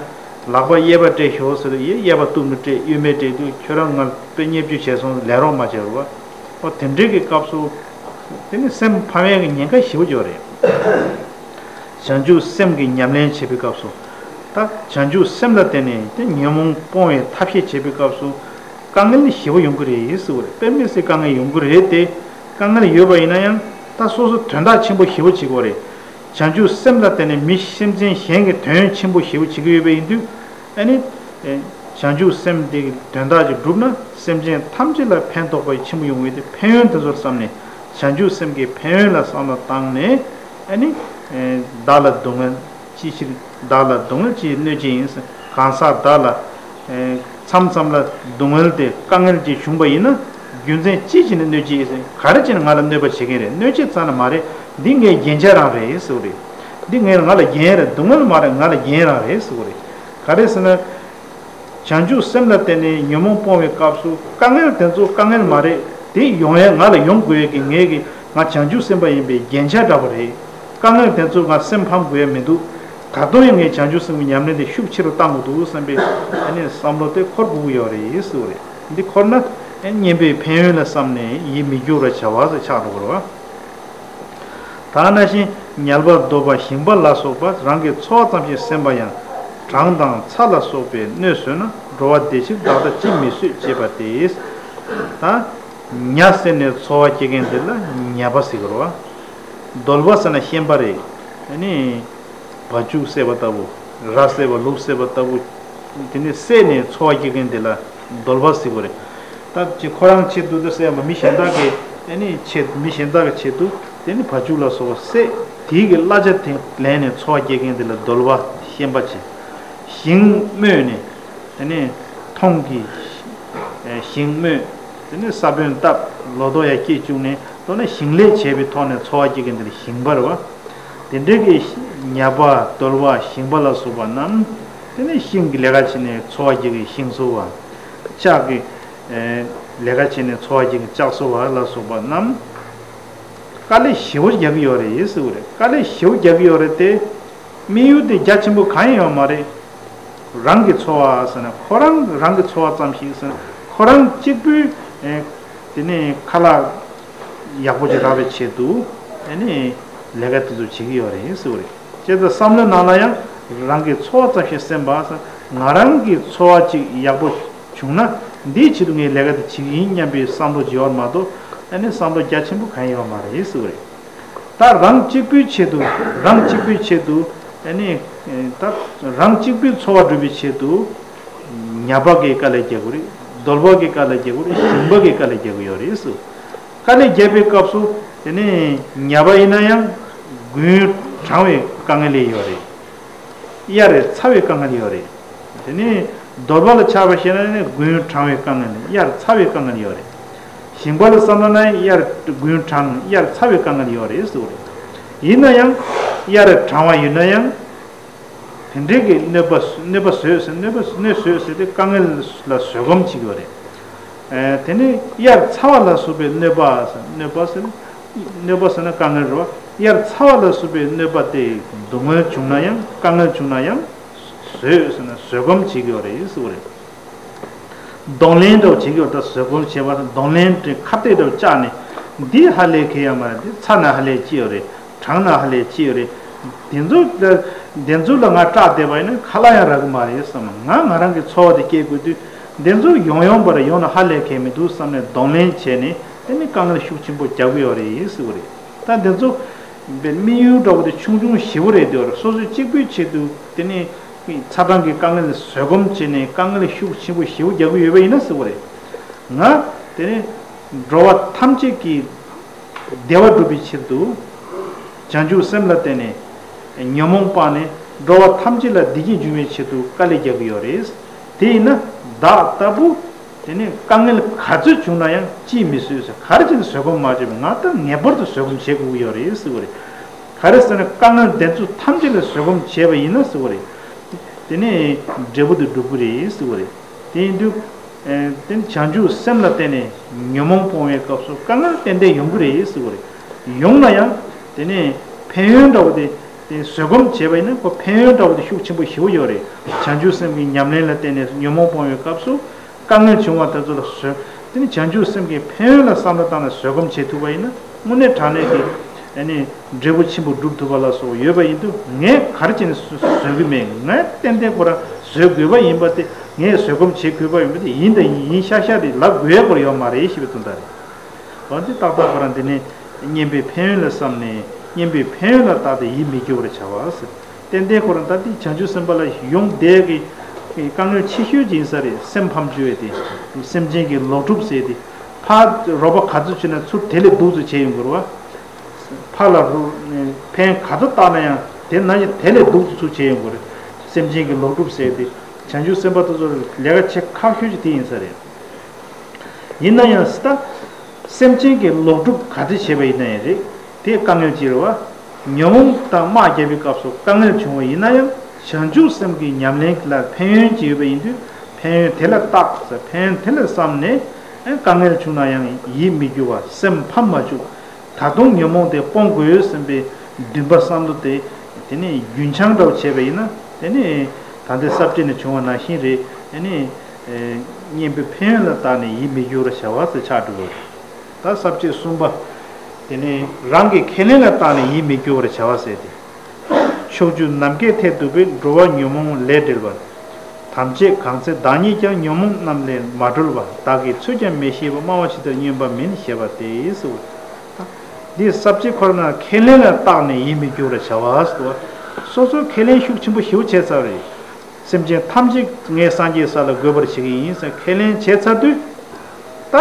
ལག་པ་གཡས་པ་སྤྲད་ཤོག་ཟེར་ཡེ་གཡས་པ་གཏུབ་ནས་སྤྲད། གཡོན་མས་སྤྲད་དུས་ཁྱོད་རང་ང་དཔེ་བརྙས་བཅོས་བྱས་སོང་ལས་རོགས་མ་བྱས་རོགས། ཨོ་དེ་འདྲའི་གི་སྐབས་སུ། དེ་ནི་སེམས་ཕམ་ཡས་ཀྱི་ཉེན་ཁ་ཞེ་པོ་ཅིག་ཡོད་རེད། བྱང་ཆུབ་སེམས་ཀྱི་ཉམས་ལེན་བྱེད་པའི་སྐབས་སུ། ད་བྱང་ཆུབ་སེམས་ལ་བརྟེན་ནས་དེ་ཉོན་མོངས་སྤོང་བའི་ཐབས་ཤེས་བྱེད་པའི་སྐབས་སུ། དཀའ་ངལ་ཞེ་པོ་ཡོང་གི་རེད་ཟེར་བ་རེད། དཔེ་མི་སྲིད་དཀའ་ངལ་ཡོང་གི་རེད་དེ། དཀའ་ངལ་ཡོད་པ་ཡིན་ན་ཡང་ད་སོ་སོ་དོན་དག་ཆེན་པོ་ཞེ་པོ་བྱེད་དགོས་རེད། བྱང་ཆུབ་སེམས་ལ་བརྟེན་ནས་མི་སེམས་ཅན་གཞན་གྱི་དོན་ཆེན་པོ་ཞེ་པོ་བྱེད་ཀྱི་ཡོད་པ་ཡིན་དུས། ཨ་ནི། ཨེ། བྱང་ཆུབ་སེམས་དེ་གི་དོན་དག་ཅིག་བསྒྲུབས་ན་སེམས་ཅན་ཐམས་ཅད་ལ་ཕན་ཐོགས་པ་ཆེན་པོ་ཡོང་གི་ཡོད་དེ། ཕན་ཡོན་དེ་ཚོར་བསམ་ནས་བྱང་ཆུབ་སེམས་ཀྱི་ཕན་ཡོན་ལ་བསམ་བློ་བཏང་ནས། ཨ་ནི། ཨེ། བདག་ལ་སྡུག་བསྔལ་ཅི་ཕྱིར། བདག་ལ་སྡུག་བསྔལ་ཅི་ཕྱིར་གནོད་བྱེད་ཡིན། གང་ཟག་བདག་ལ། ཨེ། མཚམས་མཚམས་ལ་སྡུག་བསྔལ་དེ་དཀའ་ངལ་ཅིག་བྱུང་པ་ཡིན་ན། རྒྱུ་མཚན་ཅི་བྱས་ནས་གནོད་བྱེད་ཡིན། ག་རེ་བྱས་ནས་ང་ལ་གནོད་པ་བྱེད་མཁན་རེད། གནོད་བྱེད་ཙམ་ལ་མ་རེད། འདི་ངའི་རྒྱན་ཆ་རང་རེད་ཟེར་བ་རེད། འདི་ངའི་ང་ལ་རྒྱན་རེད། སྡུག་བསྔལ་མ་རེད། ང་ལ་རྒྱན་རང་རེད་ཟེར་བ་རེད། ག་རེ་ཟེར་ན། བྱང་ཆུབ་སེམས་ལ་བརྟེན་ནས་ཉོན་མོངས་སྤོང་བའི་སྐབས་སུ་དཀའ་ངལ་དེ་ཚོ་དཀའ་ངལ་མ་རེད། དེ་ཡོང་ཡ་ང་ལ་ཡོང་དགོས་ཡ་གི་ངས་གི་ང་བྱང་ཆུབ་སེམས་དཔའ་ཡིན་པའི་རྒྱན་ཆ་འདྲ་པོ་རེད། དཀའ་ངལ་དེ་ཚོ་ང་སེམས་ཕམ་དགོས་ཡ་མི་འདུག་ད་དུང་ཡང་ངས་བྱང་ཆུབ་སེམས་ཀྱི་ཉམས་ལེན་དེ་ཤུགས་ཆེ་རུ་བཏང་དགོས་འདུག་བསམ་པའི་ཨ་ནི་བསམ་བློ་དེ་འཁོར་དགོས་ཀྱི་ཡོད་རེད་ཟེར་བ་རེད། འདི་འཁོར་ན་ཨ་ནི་བསྙེན་པའི་ཕན་ཡོན་ལ་བསམ་ནས་ཡིད་མི་འགྱུར་བར་བྱ་བ་ཟེར་ཆགས་འགྲོ་གི་རེད་བ། ད་ནང་བཞིན་ཉ་པ་གདོལ་པ་ཞིང་པ་ལ་སོགས་པ་རང་གི་འཚོ་བ་ཙམ་ཞིག་སེམས་པ་ཡང་། གྲང་དང་ཚ་ལ་སོགས་པའི་གནོད་བཟོད་ན། འགྲོ་བ་བདེ་ཕྱིར་བདག་ལྟ་ཅིས་མི་བཟོད་ཅེས་པ་སྟེ། ད་ཉ་ཟེར་ནས་འཚོ་བ་སྐྱེལ་མཁན་དེ་ལ་ཉ་པ་ཟེར་གི་རེད་བ། གདོལ་པ་ཟེར་ན་ཤན་པ་རེད། ཨ་ནི། བ་ཕྱུགས་བསད་པ་ལྟ་བུ། ར་བསད་པ་ལུག་བསད་པ་ལྟ་བུ། དེ་ནས་བསད་ནས་འཚོ་བ་སྐྱེལ་མཁན་དེ་ལ་གདོལ་པ་ཟེར་གི་རེད། ད་ཅི་ཁོ་རང་ཆེད་དུ་ད་བསད་པ་མི་གཞན་དག་གི་ཨ་ནི་ཆེད་མི་གཞན་དག་གི་ཆེད་དུ་དེ་ནི་བ་ཕྱུགས་ལ་སོགས་པ་བསད། དེའི་གི་གླ་ཆ་དེ་ལེན་ནས་འཚོ་བ་སྐྱེལ་མཁན་དེ་ལ་གདོལ་པ་ཤན་པ་བྱས། ཞིང་རྨོས་ནས་དེ་ནི་མཐོང་གི་ཞིང་རྨོས། དེ་ནི་ས་བོན་བཏབ། ལོ་ཏོག་ཡར་སྐྱེས་བཅུག་ནས་མདོར་ན་ཞིང་ལས་བྱས་པའི་ཐོག་ནས་འཚོ་བ་སྐྱེལ་མཁན་དེ་ལ་ཞིང་པ་རེད་བ། དེ་འདྲའི་གི་ཉ་པ་གདོལ་པ་ཞིང་པ་ལ་སོགས་པ་རྣམས་དེ་ནི་ཤིང་གི་ལས་ཀ་བྱས་ནས་འཚོ་བ་སྐྱེལ་གི་ཤིང་བཟོ་བ། ལྕགས་ཀྱི་ལས་ཀ་བྱས་ནས་འཚོ་བ་སྐྱེལ་གི་ལྕགས་བཟོ་བ་ལ་སོགས་པ་རྣམས་དཀའ་ལས་ཞེ་པོ་རྒྱག་གི་ཡོད་རེད་ཟེར་བ་རེད། དཀའ་ལས་ཞེ་པོ་རྒྱག་གི་ཡོད་རེད་དེ། དམིགས་ཡུལ་དེ་རྒྱ་ཆེན་པོ་གང་ཡང་ཡོད་མ་རེད། རང་གི་འཚོ་བ་ཟེར་ན་ཁོ་རང་རང་གི་འཚོ་བ་ཙམ་ཞིག་ཟེར་ན་ཁོ་རང་གཅིག་པུས་དེ་ནས་ཁ་ལག་ཡག་པོ་ཅིག་རག་པའི་ཆེད་དུ་ཨ་ནི་ལས་ཀ་དེ་ཚོ་བྱེད་ཀྱི་ཡོད་རེད་ཟེར་བ་རེད། བྱས་ཙང་བསམ་བློའི་ནང་ལ་ཡང་རང་གི་འཚོ་བ་ཙམ་ཞིག་སེམས་པ་ཟེར། ང་རང་གི་འཚོ་བ་ཅིག་ཡག་པོ་བྱུང་ན་འདིའི་ཆེད་དུ་ངས་ལས་ཀ་དེ་བྱེད་ཀྱི་ཡིན་སྙམ་པའི་བསམ་བློ་ཅིག་ཡོད་མ་གཏོགས་ཨ་ནི་བསམ་བློ་རྒྱ་ཆེན་པོ་གང་ཡང་ཡོད་མ་རེད་ཟེར་བ་རེད། ད་རང་གཅིག་པུའི་ཆེད་དུ་རང་གཅིག་པུའི་ཆེད་དུ་ཨ་ནི་ད་རང་གཅིག་པུའི་འཚོ་བ་སྒྲུབ་པའི་ཆེད་དུ་ཉ་པ་གིས་དཀའ་ལས་རྒྱག་གི་རེད། གདོལ་པ་གིས་དཀའ་ལས་རྒྱག་གི་རེད། ཞིང་པ་གིས་དཀའ་ལས་རྒྱག་གི་ཡོད་རེད་ཟེར། དཀའ་ལས་རྒྱག་པའི་སྐབས་སུ་དེ་ནས་ཉ་པ་ཡིན་ན་ཡང་དགུན་གྲང་བའི་དཀའ་ངལ་ཡོད་རེད། དབྱར་ཚ་བའི་དཀའ་ངལ་ཡོད་རེད། དེ་ནས་གདོལ་པ་ལ་ཆགས་པ་བྱས་ན་ནི་དགུན་གྲང་བའི་དཀའ་ངལ། དབྱར་ཚ་བའི་དཀའ་ངལ་ཡོད་རེད། ཞིང་པ་ལ་བསམ་ན་ན་དབྱར་དགུན་གྲང་དབྱར་ཚ་བའི་དཀའ་ངལ་ཡོད་རེད་ཟེར་བ་རེད། ཡིན་ན་ཡང་དབྱར་གྲང་བ་ཡིན་ན་ཡང་དེ་འདྲའི་གི་གནོད་པ་གནོད་པ་བཟོས་ཟེར། གནོད་པ་གནོད་བཟོས་ཟེར་ཏེ་དཀའ་ངལ་ལ་བཟོད་སྒོམ་བྱེད་ཀྱི་ཡོད་རེད། ཨེ། དེ་ནས་དབྱར་ཚ་བ་ལ་སོགས་པའི་གནོད་པ་ཟེར། གནོད་པ་ཟེར། གནོད་པ་ཟེར་ན་དཀའ་ངལ་རེད་བ། དབྱར་ཚ་བ་ལ་སོགས་པའི་གནོད་པ་དེ་སྡུག་བསྔལ་བྱུང་ན་ཡང་དཀའ་ངལ་བྱུང་ན་ཡང་བཟོད་ཟེར་ན་བཟོད་སྒོམ་བྱེད་ཀྱི་ཡོད་རེད་ཟེར་བ་རེད། གདོང་ལེན་འདྲ་བོ་བྱེད་ཀྱི་ཡོད་རེད། ད་བཟོད་སྒོམ་བྱེད་པ་དང་གདོང་ལེན་དེ་ཁ་གཏད་འདྲ་བོ་བཅག་ནས་འདི་ཧ་ལས་ཁེལ་ཡ་མ་རེད། འདི་ཚ་ན་ཧ་ལས་ཅི་ཡོད་རེད། གྲང་ན་ཧ་ལས་ཅི་ཡོད་རེད། དེ་ཚོ་ལ་དེ་ཚོ་ལ་ང་སྐྲག་བསྡད་པ་ཡིན་ན་ཁ་ལག་ཡང་རག་གི་མ་རེད་བསམ། ང་ང་རང་གི་འཚོ་བ་དེ་སྐྱེལ་དགོས་དུས་དེ་ཚོ་ཡོང་ཡོང་བར་ཡོང་ན་ཧ་ལས་ཁེལ་མི་འདུག་བསམ་ནས་གདོང་ལེན་བྱས་ནས་དེ་ནི་དཀའ་ངལ་ཤུགས་ཆེན་པོ་རྒྱག་གི་ཡོད་རེད་ཟེར་བ་རེད། ད་དེ་ཚོ་དམིགས་ཡུལ་འདྲ་བོ་དེ་ཆུང་ཆུང་ཞེ་པོ་རེད་འདུག་སོ་སོ་གཅིག་པུའི་ཆེད་དུ་དེ་ནི་ཚ་གྲང་གི་དཀའ་ངལ་ལ་བཟོད་སྒོམ་བྱས་ནས་དཀའ་ངལ་ཤུགས་ཆེན་པོ་ཞེ་པོ་རྒྱག་གི་ཡོད་པ་ཡིན་ན་ཟེར་བ་རེད། ང་དེ་ནི་འགྲོ་བ་ཐམས་ཅད་ཀྱི་བདེ་བ་སྒྲུབ་པའི་ཕྱིར་དུ། བྱང་ཆུབ་སེམས་ལ་བརྟེན་ནས་ཉོན་མོངས་སྤངས་ནས་འགྲོ་བ་ཐམས་ཅད་ལ་བདེ་སྐྱིད་འབྱུང་བའི་ཆེད་དུ་དཀའ་ལས་རྒྱག་གི་ཡོད་རེད། དེ་ཡིན་ན་བདག་ལྟ་བུ་དེ་ནི་དཀའ་ངལ་ག་ཚོད་བྱུང་ན་ཡང་ཅིས་མི་བཟོད་ཟེར། ག་རེ་བྱས་ནས་བཟོད་སྒོམ་མ་བྱས་པ། ང་ད་ངེས་པར་དུ་བཟོད་སྒོམ་བྱེད་དགོས་ཀྱི་ཡོད་རེད་ཟེར་བ་རེད། ག་རེ་ཟེར་ན་དཀའ་ངལ་དེ་ཚོ་ཐམས་ཅད་ལ་བཟོད་སྒོམ་བྱས་པ་ཡིན་ན་ཟེར་བ་རེད། དེ་ནི་འབྲས་བུ་དེ་འགྲུབ་ཀྱི་རེད་ཟེར་བ་རེད། དེ་ཡིན་དུས། ཨེ། དེ་ནི་བྱང་ཆུབ་སེམས་ལ་བརྟེན་ནས་ཉོན་མོངས་སྤོང་བའི་སྐབས་སུ་དཀའ་ངལ་ཏན་ཏན་ཡོང་གི་རེད་ཟེར་བ་རེད། ཡོང་ན་ཡང་དེ་ནི་ཕན་ཡོན་འདྲ་བོ་དེ་དེ་བཟོད་སྒོམ་བྱས་པ་ཡིན་ན་ཁོ་ཕན་ཡོན་འདྲ་བོ་དེ་ཤུགས་ཆེན་པོ་ཞེ་པོ་ཡོད་རེད། བྱང་ཆུབ་སེམས་ཀྱི་ཉམས་ལེན་ལ་བརྟེན་ནས་ཉོན་མོངས་སྤོང་བའི་སྐབས་སུ་དཀའ་ངལ་བྱུང་བ་དེ་ཚོ་ལ་བཟོད། དེ་ནི་བྱང་ཆུབ་སེམས་ཀྱི་ཕན་ཡོན་ལ་བསམ་བློ་བཏང་ནས་བཟོད་སྒོམ་བྱེད་ཐུབ་པ་ཡིན་ན་དངོས་གནས་དྲང་གནས་ཀྱི་ཨ་ནི་འབྲས་བུ་ཆེན་པོ་སྒྲུབ་ཐུབ་པ་ལ་སོགས་ཡོད་པ་ཡིན་དུས་ངས་ག་རེ་བྱས་ནས་བཟོད་ཀྱི་མེད། ངས་ཏན་ཏན་ཁོ་རང་བཟོད་དགོས་པ་ཡིན་པ་དེ། ངས་བཟོད་སྒོམ་བྱེད་དགོས་པ་ཡིན་པ་དེ་ཡིན་དང་ཡིན་ཡིན་ཤག་ཤག་དེ་ལབ་དགོས་ཡ་སྐོར་ཡོད་མ་རེད་ཞེས་པའི་དོན་དག་རེད། འོན་ཏེ་ཏག་ཏག་ཁོ་རང་འདི་ནས་སྙན་པའི་ཕན་ཡོན་ལ་བསམ་ནས་སྙན་པའི་ཕན་ཡོན་ལ་བརྟགས་ཏེ་ཡིད་མི་སྐྱོ་བར་བྱ་བ་ཟེར། ཏན་ཏན་ཁོ་རང་ད་ལྟའི་བྱང་ཆུབ་སེམས་དཔའ་ལ་ཡོང་བསྡད་ཀྱི་དཀའ་ངལ་ཆེ་ཤོས་ཅིག་ཡིན་ས་རེད། སེམས་ཕམ་བཅུག་ཡས་དེ། སེམས་ཅན་གྱི་ལོག་སྒྲུབ་ཟེར་དེ། ཕར་རོགས་པ་ག་ཚོད་བྱས་ན་ཚུར་དེ་ལས་སྡུག་ཙམ་བྱས་ཡོང་དགོས་རེད་བ། ཕར་ལ་རུ་ཕན་ག་ཚོད་བཏགས་ན་ཡང་དེ་ན་ཡང་དེ་ལས་སྡུག་ཙམ་ཚུར་བྱས་ཡོང་དགོས་རེད། སེམས་ཅན་གྱི་ལོག་སྒྲུབ་ཟེར་དེ། བྱང་ཆུབ་སེམས་དཔའ་དེ་ཚོ་ལས་ཀ་བྱེད་ཁག་ཤོས་ཅིག་དེ་ཡིན་ས་རེད། ཡིན་ན་ཡང་སྲིད་ད། སེམས་ཅན་གྱི་ལོག་སྒྲུབ་ག་ཚོད་བྱས་པ་ཡིན་ན་ཡང་རེད། དེ་དཀའ་ངལ་ཅིག་རེད་བ། ཉོན་མོངས་དང་དམག་རྒྱབ་པའི་སྐབས་སུ་དཀའ་ངལ་བྱུང་བ་ཡིན་ན་ཡང་བྱང་ཆུབ་སེམས་ཀྱི་ཉམས་ལེན་ལ་ཕན་ཡོན་ཅིག་ཡོད་པ་ཡིན་དུས་ཕན་ཡོན་དེ་ལ་བརྟག་ཟེར། ཕན་ཡོན་དེ་ལ་བསམ་ནས་དཀའ་ངལ་བྱུང་ན་ཡང་ཡིད་མི་སྐྱོ་བ་སེམས་ཕམ་མ་བཅུག་ད་དུང་ཉོན་མོངས་དེ་སྤོང་དགོས་སེམས་པའི་འདུན་པ་བསམ་བློ་དེ་དེ་ནས་རྒྱུན་འཆང་འདྲ་བོ་བྱས་པ་ཡིན་ན་དེ་ནས་ད་ལྟའི་ས་བཅད་ནས་བྱུང་བ་ནང་བཞིན་རེད། དེ་ནས་སྙན་པའི་ཕན་ཡོན་ལ་བརྟགས་ནས་ཡིད་མི་སྐྱོ་བར་བྱ་བ་ཟེར་ཆགས་འགྲོ་གི་རེད། ད་ས་བཅད་གསུམ་པ། དེ་ནས་རང་གི་ཁས་ལེན་ལ་བརྟགས་ནས་ཡིད་མི་སྐྱོ་བར་བྱ་བ་ཟེར་ཏེ། ཕྱོགས་བཅུའི་ནམ་མཁའི་མཐས་གཏུགས་པའི་འགྲོ་བ་ཉོན་མོངས་ལས་བསྒྲལ་བ། ཐམས་ཅད་གང་ཚེ་བདག་ཉིད་ཀྱང་ཉོན་མོངས་རྣམས་ལས་མ་གྲོལ་བ། བདག་གིས་ཚོད་ཀྱང་མི་ཤེས་པ། སྨྲ་བ་ཇི་ལྟར་སྨྱོན་པ་མིན། ཞེས་པ་སྟེ་ཟེར། འདིའི་ས་བཅད་ཁོ་ན་ཁས་ལེན་ལ་བརྟགས་ནས་ཡིད་མི་སྐྱོ་བར་བྱ་བ་ཟེར། སོ་སོའི་ཁས་ལེན་ཤུགས་ཆེན་པོ་ཞེ་པོ་བྱས་ཚར་བ་རེད། སེམས་ཅན་ཐམས་ཅད་ངའི་སངས་རྒྱས་ས་ལ་འགོད་པར་བྱེད་ཀྱི་ཡིན་ཟེར་ཁས་ལེན་བྱས་ཚར་དུས། ད་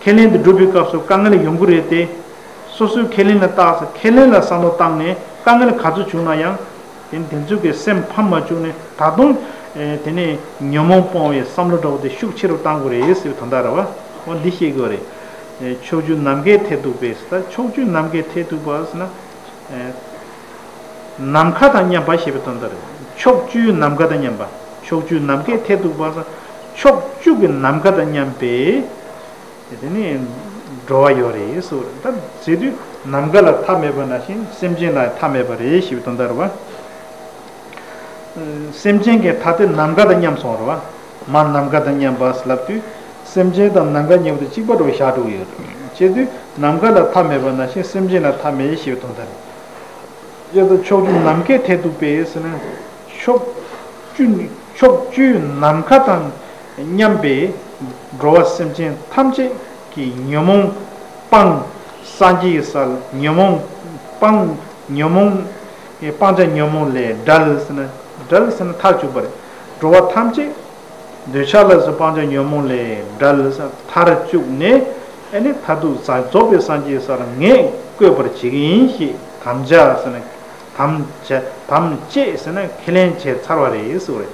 ཁས་ལེན་དེ་སྒྲུབ་པའི་སྐབས་སུ་དཀའ་ངལ་ཡོང་གི་རེད་དེ། སོ་སོའི་ཁས་ལེན་ལ་བརྟགས་ཟེར་ཁས་ལེན་ལ་བསམ་བློ་བཏང་ནས་དཀའ་ངལ་ག་ཚོད་བྱུང་ན་ཡང་། དེ་དེ་ཚོ་གི་སེམས་ཕམ་མ་བཅུག་ནས་ད་དུང་། དེ་ནས་ཉོན་མོངས་སྤོང་བའི་བསམ་བློ་འདྲ་བོ་དེ་ཤུགས་ཆེ་རུ་བཏང་དགོས་རེད་ཟེར་བའི་དོན་དག་རེད་བ། འོ་འདི་ཤེས་དགོས་རེད། ཕྱོགས་བཅུའི་ནམ་མཁའི་མཐས་གཏུགས་པའི་ཟེར་ད་ཕྱོགས་བཅུའི་ནམ་མཁའི་མཐས་གཏུགས་པ་ཟེར་ན། ནམ་མཁའ་དང་མཉམ་པ་ཞེས་པའི་དོན་དག་རེད། ཕྱོགས་བཅུའི་ནམ་མཁའ་དང་མཉམ་པ། ཕྱོགས་བཅུའི་ནམ་མཁའི་མཐས་གཏུགས་པ་ཟེར། ཕྱོགས་བཅུ་གི་ནམ་མཁའ་དང་མཉམ་པའི། དེ་ནི་འགྲོ་བ་ཡོད་རེད་ཟེར་བ་རེད། ད་ཟེར་དུས་ནམ་མཁའ་ལ་མཐའ་མེད་པ་ནང་བཞིན་སེམས་ཅན་ལ་མཐའ་མེད་པ་རེད་ཞེས་པའི་དོན་དག་རེད་བ། སེམས་ཅན་གྱི་མཐའ་དེ་ནམ་མཁའ་དང་མཉམ་སོང་རེད་བ། མར་ནམ་མཁའ་དང་མཉམ་པ་ལབ་དུས་སེམས་ཅན་དང་ནམ་མཁའ་མཉམ་དུ་གཅིག་པ་འདྲ་བོ་བཞག་འགྲོ་གི་ཡོད་རེད། བྱས་དུས་ནམ་མཁའ་ལ་མཐའ་མེད་པ་ནང་བཞིན་སེམས་ཅན་ལ་མཐའ་མེད་ཞེས་པའི་དོན་དག་རེད། དབྱར་དུ་ཕྱོགས་བཅུ་ནམ་མཁའི་མཐས་གཏུགས་པའི་ཟེར་ན། ཕྱོགས་བཅུ་ནི་ཕྱོགས་བཅུའི་ནམ་མཁའ་དང་མཉམ་པའི་འགྲོ་བ་སེམས་ཅན་ཐམས་ཅད་ཀྱི་ཉོན་མོངས་སྤངས། སངས་རྒྱས་ཀྱི་ས་ལ་ཉོན་མོངས་སྤངས། ཉོན་མོངས་སྤང་བྱ་ཉོན་མོངས་ལས་བསྒྲལ་ཟེར་ན། བསྒྲལ་ཟེར་ན་མཐར་གཅོད་པ་རེད། འགྲོ་བ་ཐམས་ཅད་འདོད་ཆགས་ལ་སོགས་སྤང་བྱ་ཉོན་མོངས་ལས་བསྒྲལ་ཟེར་མཐར་གཅུགས་ནས། ཨ་ནི་མཐར་ཐུག་ས་རྫོགས་པའི་སངས་རྒྱས་ས་ལ་ངས་བཀོད་པར་བྱེད་ཀྱི་ཡིན་ཞེས་དམ་བཅའ་ཟེར་ན། དམ་བཅའ་དམ་བཅས་ཟེར་ན་ཁས་ལེན་བྱས་ཚར་བ་རེད་ཟེར་བ་རེད།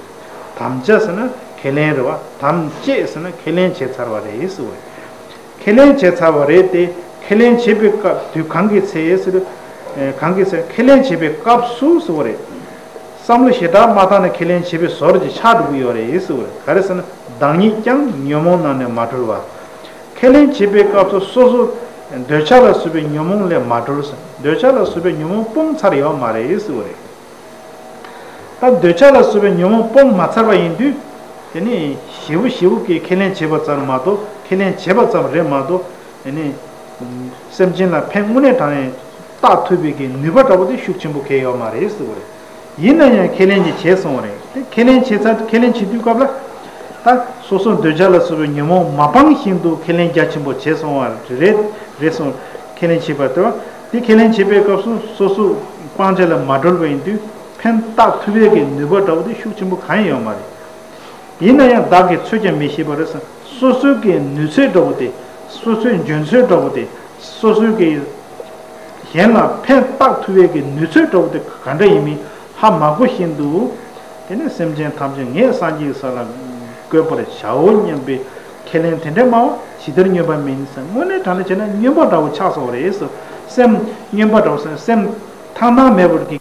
དམ་བཅའ་ཟེར་ན་ཁས་ལེན་རེད་བ། དམ་བཅས་ཟེར་ན་ཁས་ལེན་བྱས་ཚར་བ་རེད་ཟེར་བ་རེད། ཁས་ལེན་བྱས་ཚར་བ་རེད་དེ། ཁས་ལེན་བྱེད་པའི་སྐབས་དུས་གང་གི་ཚེ་ཟེར། གང་གི་ཚེ་ཁས་ལེན་བྱེད་པའི་སྐབས་སུ་ཟེར་བ་རེད། བསམ་བློ་ཞེ་དྲག་མ་བཏང་ན་ཁས་ལེན་བྱེད་པའི་ཟོར་གྱི་ཆགས་འགྲོ་གི་ཡོད་རེད་ཟེར་བ་རེད། ག་རེ་ཟེར་ན་བདག་ཉིད་ཀྱང་ཉོན་མོངས་རྣམས་ནས་མ་གྲོལ་བ། ཁས་ལེན་བྱེད་པའི་སྐབས་སུ་སོ་སོ་འདོད་ཆགས་ལ་སོགས་པའི་ཉོན་མོངས་ལས་མ་གྲོལ་ཟེར། འདོད་ཆགས་ལ་སོགས་པའི་ཉོན་མོངས་སྤོང་ཚར་ཡོད་མ་རེད་ཟེར་བ་རེད། ད་འདོད་ཆགས་ལ་སོགས་པའི་ཉོན་མོངས་སྤོང་མ་ཚར་བ་ཡིན་དུས། དེ་ནི་ཞེ་པོ་ཞེ་པོ་གིས་ཁས་ལེན་བྱས་པ་ཙམ་མ་གཏོགས་ཁས་ལེན་བྱས་པ་ཙམ་རེད་མ་གཏོགས། དེ་ནི་སེམས་ཅན་ལ་ཕན་དངོས་གནས་དྲང་ནས་བཏགས་ཐུབ་པའི་གི་ནུས་པ་འདྲ་པོ་དེ་ཤུགས་ཆེན་པོ་གལ་ཡོད་མ་རེད་ཟེར་བ་རེད། ཡིན་ན་ཡང་ཁས་ལེན་གྱི་བྱས་སོང་བ་རེད། དེ་ཁས་ལེན་བྱས་ཚར་ཁས་ལེན་བྱེད་དུས་སྐབས་ལ། ད་སོ་སོ་འདོད་ཆགས་ལ་སོགས་པའི་ཉོན་མོངས་མ་སྤངས་བཞིན་དུ་ཁས་ལེན་རྒྱ་ཆེན་པོ་བྱས་སོང་བ་རེད་རེད་སོང་། ཁས་ལེན་བྱས་པ་དེ་བ། དེ་ཁས་ལེན་བྱེད་པའི་སྐབས་སུ་སོ་སོ་སྤང་བྱ་ལ་མ་གྲོལ་བ་ཡིན་དུས་ཕན་བཏགས་ཐུབ་པའི་གི་ནུས་པ་འདྲ་པོ་དེ་ཤུགས་ཆེན་པོ་གང་ཡང་ཡོད་མ་རེད། ཡིན་ན་ཡང་བདག་གིས་ཚོད་ཀྱང་མི་ཤེས་པར་སོ་སོའི་གི་ནུས་ཚོད་འདྲ་པོ་དེ། སོ་སོའི་འཇོན་ཚོད་འདྲ་པོ་དེ། སོ་སོའི་གི་གཞན་ལ་ཕན་བཏགས་ཐུབ་པའི་གི་ནུས་ཚོད་འདྲ་པོ་དེ་ག་འདྲ་ཡིན་མིན་ཧ་མ་གོ་བཞིན་དུ། དེ་ནས་སེམས་ཅན་ཐམས་ཅད་ངས་སངས་རྒྱས་ས་ལ་བཀོད་པར་བྱའོ་སྙམ་པའི་ཁས་ལེན་དེ་འདྲ་སྨྲ་བ་ཇི་ལྟར་སྨྱོན་པ་མིན་ཟེར། དངོས་གནས་དྲང་གནས་བྱས་ན་སྨྱོན་པ་འདྲ་པོ་ཆགས་སོང་བ་རེད་ཟེར། སེམས་སྨྱོན་པ་འདྲ་པོ་ཟེར་སེམས་ཐང་ཐང་མེད་པར་གི།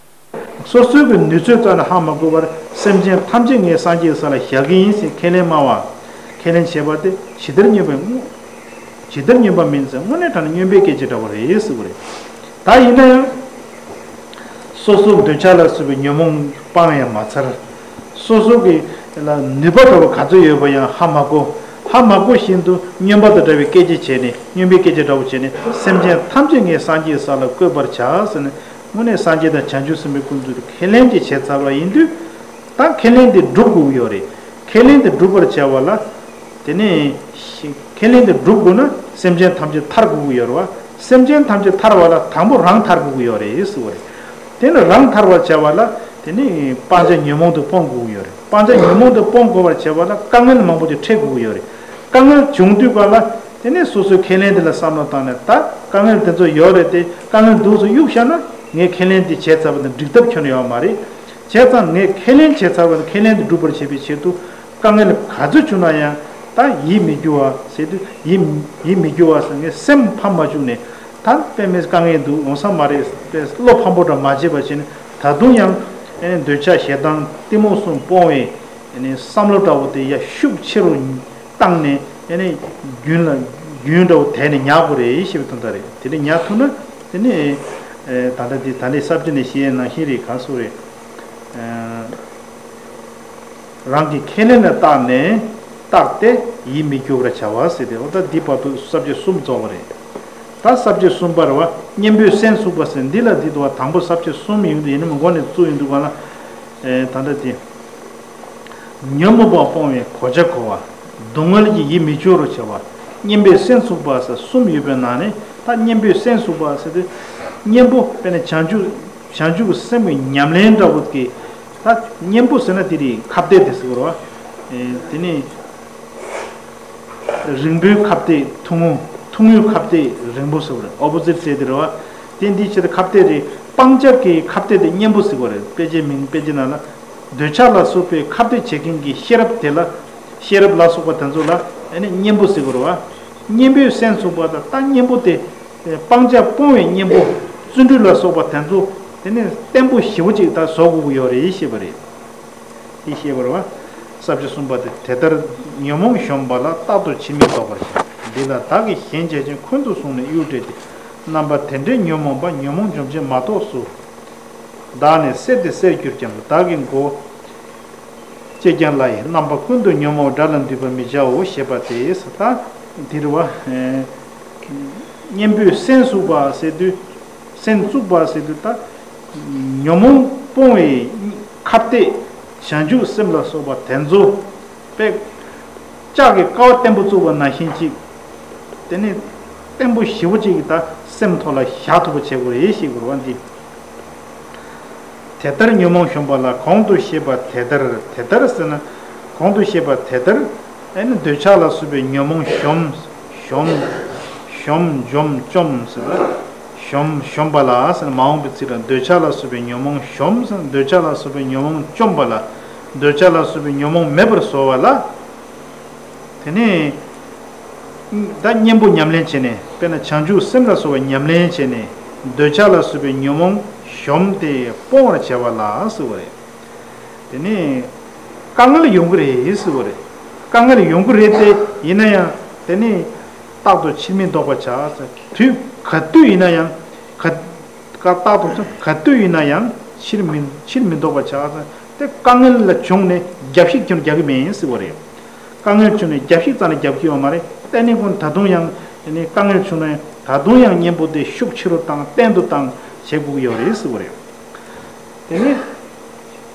སོ་སོའི་གི་ནུས་ཚོད་ཙམ་ལ་ཧ་མ་གོ་བར་སེམས་ཅན་ཐམས་ཅད་ངས་སངས་རྒྱས་ས་ལ་བཞག་གི་ཡིན་ཟེར་ཁས་ལེན་སྨྲ་བ། ཁས་ལེན་བྱས་པ་དེ་ཇི་ལྟར་སྨྱོན་པའི་དངོས། ཇི་ལྟར་སྨྱོན་པ་མིན་ཟེར། དངོས་གནས་དྲང་གནས་སྨྱོན་པའི་སྐད་ཆ་འདྲ་བོ་རེད་ཟེར་བ་རེད། ད་ཡིན་ན་ཡང་། སོ་སོ་འདོད་ཆགས་ལ་སོགས་པའི་ཉོན་མོངས་སྤང་ཡང་མ་ཚར། སོ་སོ་གི་ལ་ནུས་པ་འདྲ་བོ་ག་ཚོད་ཡོད་པ་ཡང་ཧ་མ་གོ། ཧ་མ་གོ་བཞིན་དུ་སྨྱོན་པ་དང་འདྲ་བའི་སྐད་ཆ་བྱས་ནས་སྨྱོན་པའི་སྐད་ཆ་འདྲ་བོ་བྱས་ནས་སེམས་ཅན་ཐམས་ཅད་ངས་སངས་རྒྱས་ས་ལ་བཀོད་པར་བྱ་ཟེར་ནས། དངོས་གནས་སངས་རྒྱས་དང་བྱང་ཆུབ་སེམས་དཔའི་སྐུ་མདུན་དུ་ཁས་ལེན་ཅིག་བྱས་ཚར་བ་ཡིན་དུས། ད་ཁས་ལེན་དེ་སྒྲུབ་དགོས་ཀྱི་ཡོད་རེད། ཁས་ལེན་དེ་སྒྲུབ་པར་བྱ་བ་ལ། དེ་ནས་ཁས་ལེན་དེ་སྒྲུབ་དགོས་ན་སེམས་ཅན་ཐམས་ཅད་ཐར་དགོས་ཀྱི་ཡོད་རེད་བ། སེམས་ཅན་ཐམས་ཅད་ཐར་བ་ལ་དང་པོ་རང་ཐར་དགོས་ཀྱི་ཡོད་རེད་ཟེར་བ་རེད། དེ་ནས་རང་ཐར་བར་བྱ་བ་ལ། དེ་ནས་སྤང་བྱ་ཉོན་མོངས་དེ་སྤོང་དགོས་ཀྱི་ཡོད་རེད། སྤང་བྱ་ཉོན་མོངས་དེ་སྤོང་དགོས་པར་བྱ་བ་ལ་དཀའ་ངལ་མང་པོ་དེ་འཕྲད་དགོས་ཀྱི་ཡོད་རེད། དཀའ་ངལ་བྱུང་དུས་ག་ལ། དེ་ནས་སོ་སོའི་ཁས་ལེན་དེ་ལ་བསམ་བློ་བཏང་ནས། ད་དཀའ་ངལ་དེ་ཚོ་ཡོད་རེད་དེ། དཀའ་ངལ་འདུག་སེ་གཡུག་བཞག་ན་ངས་ཁས་ལེན་དེ་བྱས་ཚར་བ་དང་འགྲིག་ཐབས་ཁྱོན་ནས་ཡོད་མ་རེད། བྱས་ཙང་ངས་ཁས་ལེན་བྱས་ཚར་བ་དང་ཁས་ལེན་དེ་སྒྲུབ་པར་བྱེད་པའི་ཆེད་དུ། དཀའ་ངལ་ག་ཚོད་བྱུང་ན་ཡང་ད་ཡིད་མི་སྐྱོ་བ་ཟེར་དུས། ཡིད་ཡིད་མི་སྐྱོ་བ་ཟེར། ངས་སེམས་ཕམ་མ་བཅུག་ནས། ད་དཔེ་མེད་དཀའ་ངལ་འདུག་འོང་ས་མ་རེད། དཔེ་བློ་ཕམ་པོ་འདྲ་མ་བྱེད་པ་བྱས་ནས། ད་དུང་ཡང་ཨེ་འདོད་ཆགས་ཞེ་སྡང་གཏི་མུག་གསུམ་སྤོང་བའི་ཨེ་བསམ་བློ་འདྲ་བོ་དེ་ཡ་ཤུགས་ཆེ་རུ་བཏང་ནས། ཨེ་རྒྱུན་ལ་རྒྱུན་འདྲ་བོ་དེད་ནས་ཉར་དགོས་རེད་ཞེས་པའི་དོན་དག་རེད། དེ་འདྲ་ཉར་ཐུབ་ན། དེ་ནས་ཨེ་ད་ལྟ་འདི་ད་ལྟའི་ས་བཅད་ནས་བཤད་ནང་བཞིན་རེད། ག་སོ་རེད། ཨེ་རང་གི་ཁས་ལེན་ལ་བརྟགས་ནས། བརྟགས་ཏེ་ཡིད་མི་སྐྱོ་བར་བྱ་བ་ཟེར་ཏེ། འོ་ད་འདི་བར་དུ་ས་བཅད་གསུམ་རྫོགས་པ་རེད། ད་ས་བཅད་གསུམ་པ་རེད་བ། གཉེན་པོས་སེམས་ཚུགས་པ་ཟེར། འདི་ལ་འདི་འདུག་བ། དང་པོ་ས་བཅད་གསུམ་ཡིན་དུས། ཡིན་ནའི་མགོ་ནས་བཙུགས་ཡིན་དུས་ག་ལ། ཨེ་ད་ལྟ་དེ། ཉོན་མོངས་པ་སྤོང་བའི་གོ་ཆ་བགོ་བ། སྡུག་བསྔལ་གྱིས་ཡིད་མི་སྐྱོ་བར་བྱ་བ། གཉེན་པོས་སེམས་ཚུགས་པ་ཟེར་གསུམ་ཡོད་པའི་ནང་ནས། ད་གཉེན་པོས་སེམས་ཚུགས་པ་ཟེར་དུས། གཉེན་པོ་དཔེར་ན་བྱང་ཆུབ་བྱང་ཆུབ་ཀྱི་སེམས་ཀྱི་ཉམས་ལེན་འདྲ་བོ་གི། ད་གཉེན་པོ་ཟེར་ན་དེ་རེད། ཁ་གཏད་དེ་ཟེར་བ་རེད་བ། ཨེ་དེ་ནས་རིང་པོའི་ཁ་གཏད་ཐུང་ངུ། ཐུང་ངུའི་ཁ་གཏད་རིང་པོ་ཟེར་བ་རེད། ཨོ་པོ་ཟིཊ་ཟེར་དེ་རེད་བ། དེ་འདི་ཕྱིར་ཁ་གཏད་རེད། སྤང་བྱ་གི་ཁ་གཏད་དེ་གཉེན་པོ་ཟེར་བ་རེད། དཔེ་ཆའི་མིང་དཔེ་ཆའི་ནང་ལ། འདོད་ཆགས་ལ་སོགས་པའི་ཁ་གཏད་བྱེད་མཁན་གྱི་ཤེས་རབ་དེ་ལ། ཤེས་རབ་ལ་སོགས་པ་དེ་ཚོ་ལ་ཨ་ནི་གཉེན་པོ་ཟེར་དགོས་རེད་བ། གཉེན་པོས་སེམས་ཚུགས་པ་དང་། ད་གཉེན་པོ་དེ་སྤང་བྱ་སྤོང་བའི་གཉེན་པོ། བརྩོན་འགྲུས་ལ་སོགས་པ་དེ་ཚོ་དེ་ནི་བརྟན་པོ་ཞེ་པོ་ཅིག་ད་བཟོ་དགོས་ཀྱི་ཡོད་རེད་ཞེས་པ་རེད། དེ་ཞེས་པ་རེད་བ། ས་བཅད་གསུམ་པ་དེ། དེ་ལྟར་ཉོན་མོངས་གཞོམ་པ་ལ། རྟག་ཏུ་ཕྱིར་མི་ལྡོག་པར་བྱ། འདི་ལ་བདག་གིས་ཞེན་བྱ་ཞིང་། ཁོང་དུ་བཟུང་ནས་གཡོ་བྲལ་ཏེ། རྣམ་པ་དེ་འདྲའི་ཉོན་མོངས་པ། ཉོན་མོངས་འཇོམས་བྱེད་མ་གཏོགས་སུ། བདག་ནི་གསེར་དེ་གསེར་གྱུར་ཀྱང་། བདག་གི་མགོ་བཅད་ཀྱང་སླ་ཡི། རྣམ་པ་ཀུན་ཏུ་ཉོན་མོངས་དགྲ་ལ་འདུད་པར་མི་བྱའོ་ཞེས་པ་སྟེ། ད་འདིར་བ། གཉེན་པོས་སེམས་ཚུགས་པ་ཟེར་དུས། སེམས་ཚུགས་པ་ཟེར་དུས་ད་ཉོན་མོངས་སྤོང་བའི་ཁ་གཏད། བྱང་ཆུབ་སེམས་ལ་སོགས་པ་དེ་ཚོ་དཔེ་ལྕགས་ཀྱི་ཀ་བ་བརྟན་པོ་བཙུགས་པ་ནང་བཞིན་ཅིག་དེ་ནི་བརྟན་པོ་ཞེ་པོ་ཅིག་གིས་ད་སེམས་ཐོག་ལ་བཞག་ཐུབ་པ་བྱེད་དགོས་རེད་ཞེས་དགོས་རེད་བ། འདི། དེ་ལྟར་ཉོན་མོངས་གཞོམ་པ་ལ། གོང་དུ་བཤད་པ་དེ་ལྟར། དེ་ལྟར་ཟེར་ན། གོང་དུ་བཤད་པ་དེ་ལྟར། ཨ་ནི་འདོད་ཆགས་ལ་སོགས་པའི་ཉོན་མོངས་གཞོམ། གཞོམ། གཞོམ། འཇོམས། བཅོམ་ཟེར་བ། གཞོམ། གཞོམ་པ་ལ་ཟེར་ན་མ་འོངས་པའི་ཚིག་ལ། འདོད་ཆགས་ལ་སོགས་པའི་ཉོན་མོངས་གཞོམ་ཟེར་ན། འདོད་ཆགས་ལ་སོགས་པའི་ཉོན་མོངས་བཅོམ་པ་ལ། འདོད་ཆགས་ལ་སོགས་པའི་ཉོན་མོངས་མེད་པར་བཟོ་བ་ལ། དེ་ནས་ད་གཉེན་པོ་ཉམས་ལེན་བྱས་ནས། དཔེར་ན་བྱང་ཆུབ་སེམས་ལ་སོགས་པ་ཉམས་ལེན་བྱས་ནས། འདོད་ཆགས་ལ་སོགས་པའི་ཉོན་མོངས་གཞོམ་སྟེ་སྤོང་བར་བྱ་བ་ལ་ཟེར་བ་རེད། དེ་ནས་དཀའ་ངལ་ཡོང་གི་རེད་ཟེར་བ་རེད། དཀའ་ངལ་ཡོང་གི་རེད་དེ། ཡིན་ན་ཡང་དེ་ནས་རྟག་ཏུ་ཕྱིར་མི་ལྡོག་པར་བྱ། དུས་ག་དུས་ཡིན་ན་ཡང་། ག་ཀ་རྟག་ཏུ་ག་དུས་ཡིན་ན་ཡང་ཕྱིར་མི་ཕྱིར་མི་ལྡོག་པར་བྱ། དེ་དཀའ་ངལ་ལ་བྱུང་ནས་རྒྱབ་ཤིག་ཀྱང་རྒྱག་གི་མིན་ཟེར་བ་རེད། དཀའ་ངལ་བྱུང་ནས་རྒྱབ་ཤིག་ཙམ་ལ་རྒྱབ་ཀྱི་ཡོད་མ་རེད། དེ་ནས་ཁོང་ད་དུང་ཡང་། དེ་ནས་དཀའ་ངལ་བྱུང་ནས་ད་དུང་ཡང་གཉེན་པོ་དེ་ཤུགས་ཆེ་རུ་བཏང་། བརྟན་དུ་བཏང་བྱེད་དགོས་ཀྱི་ཡོད་རེད་ཟེར་བ་རེད། དེ་ནས་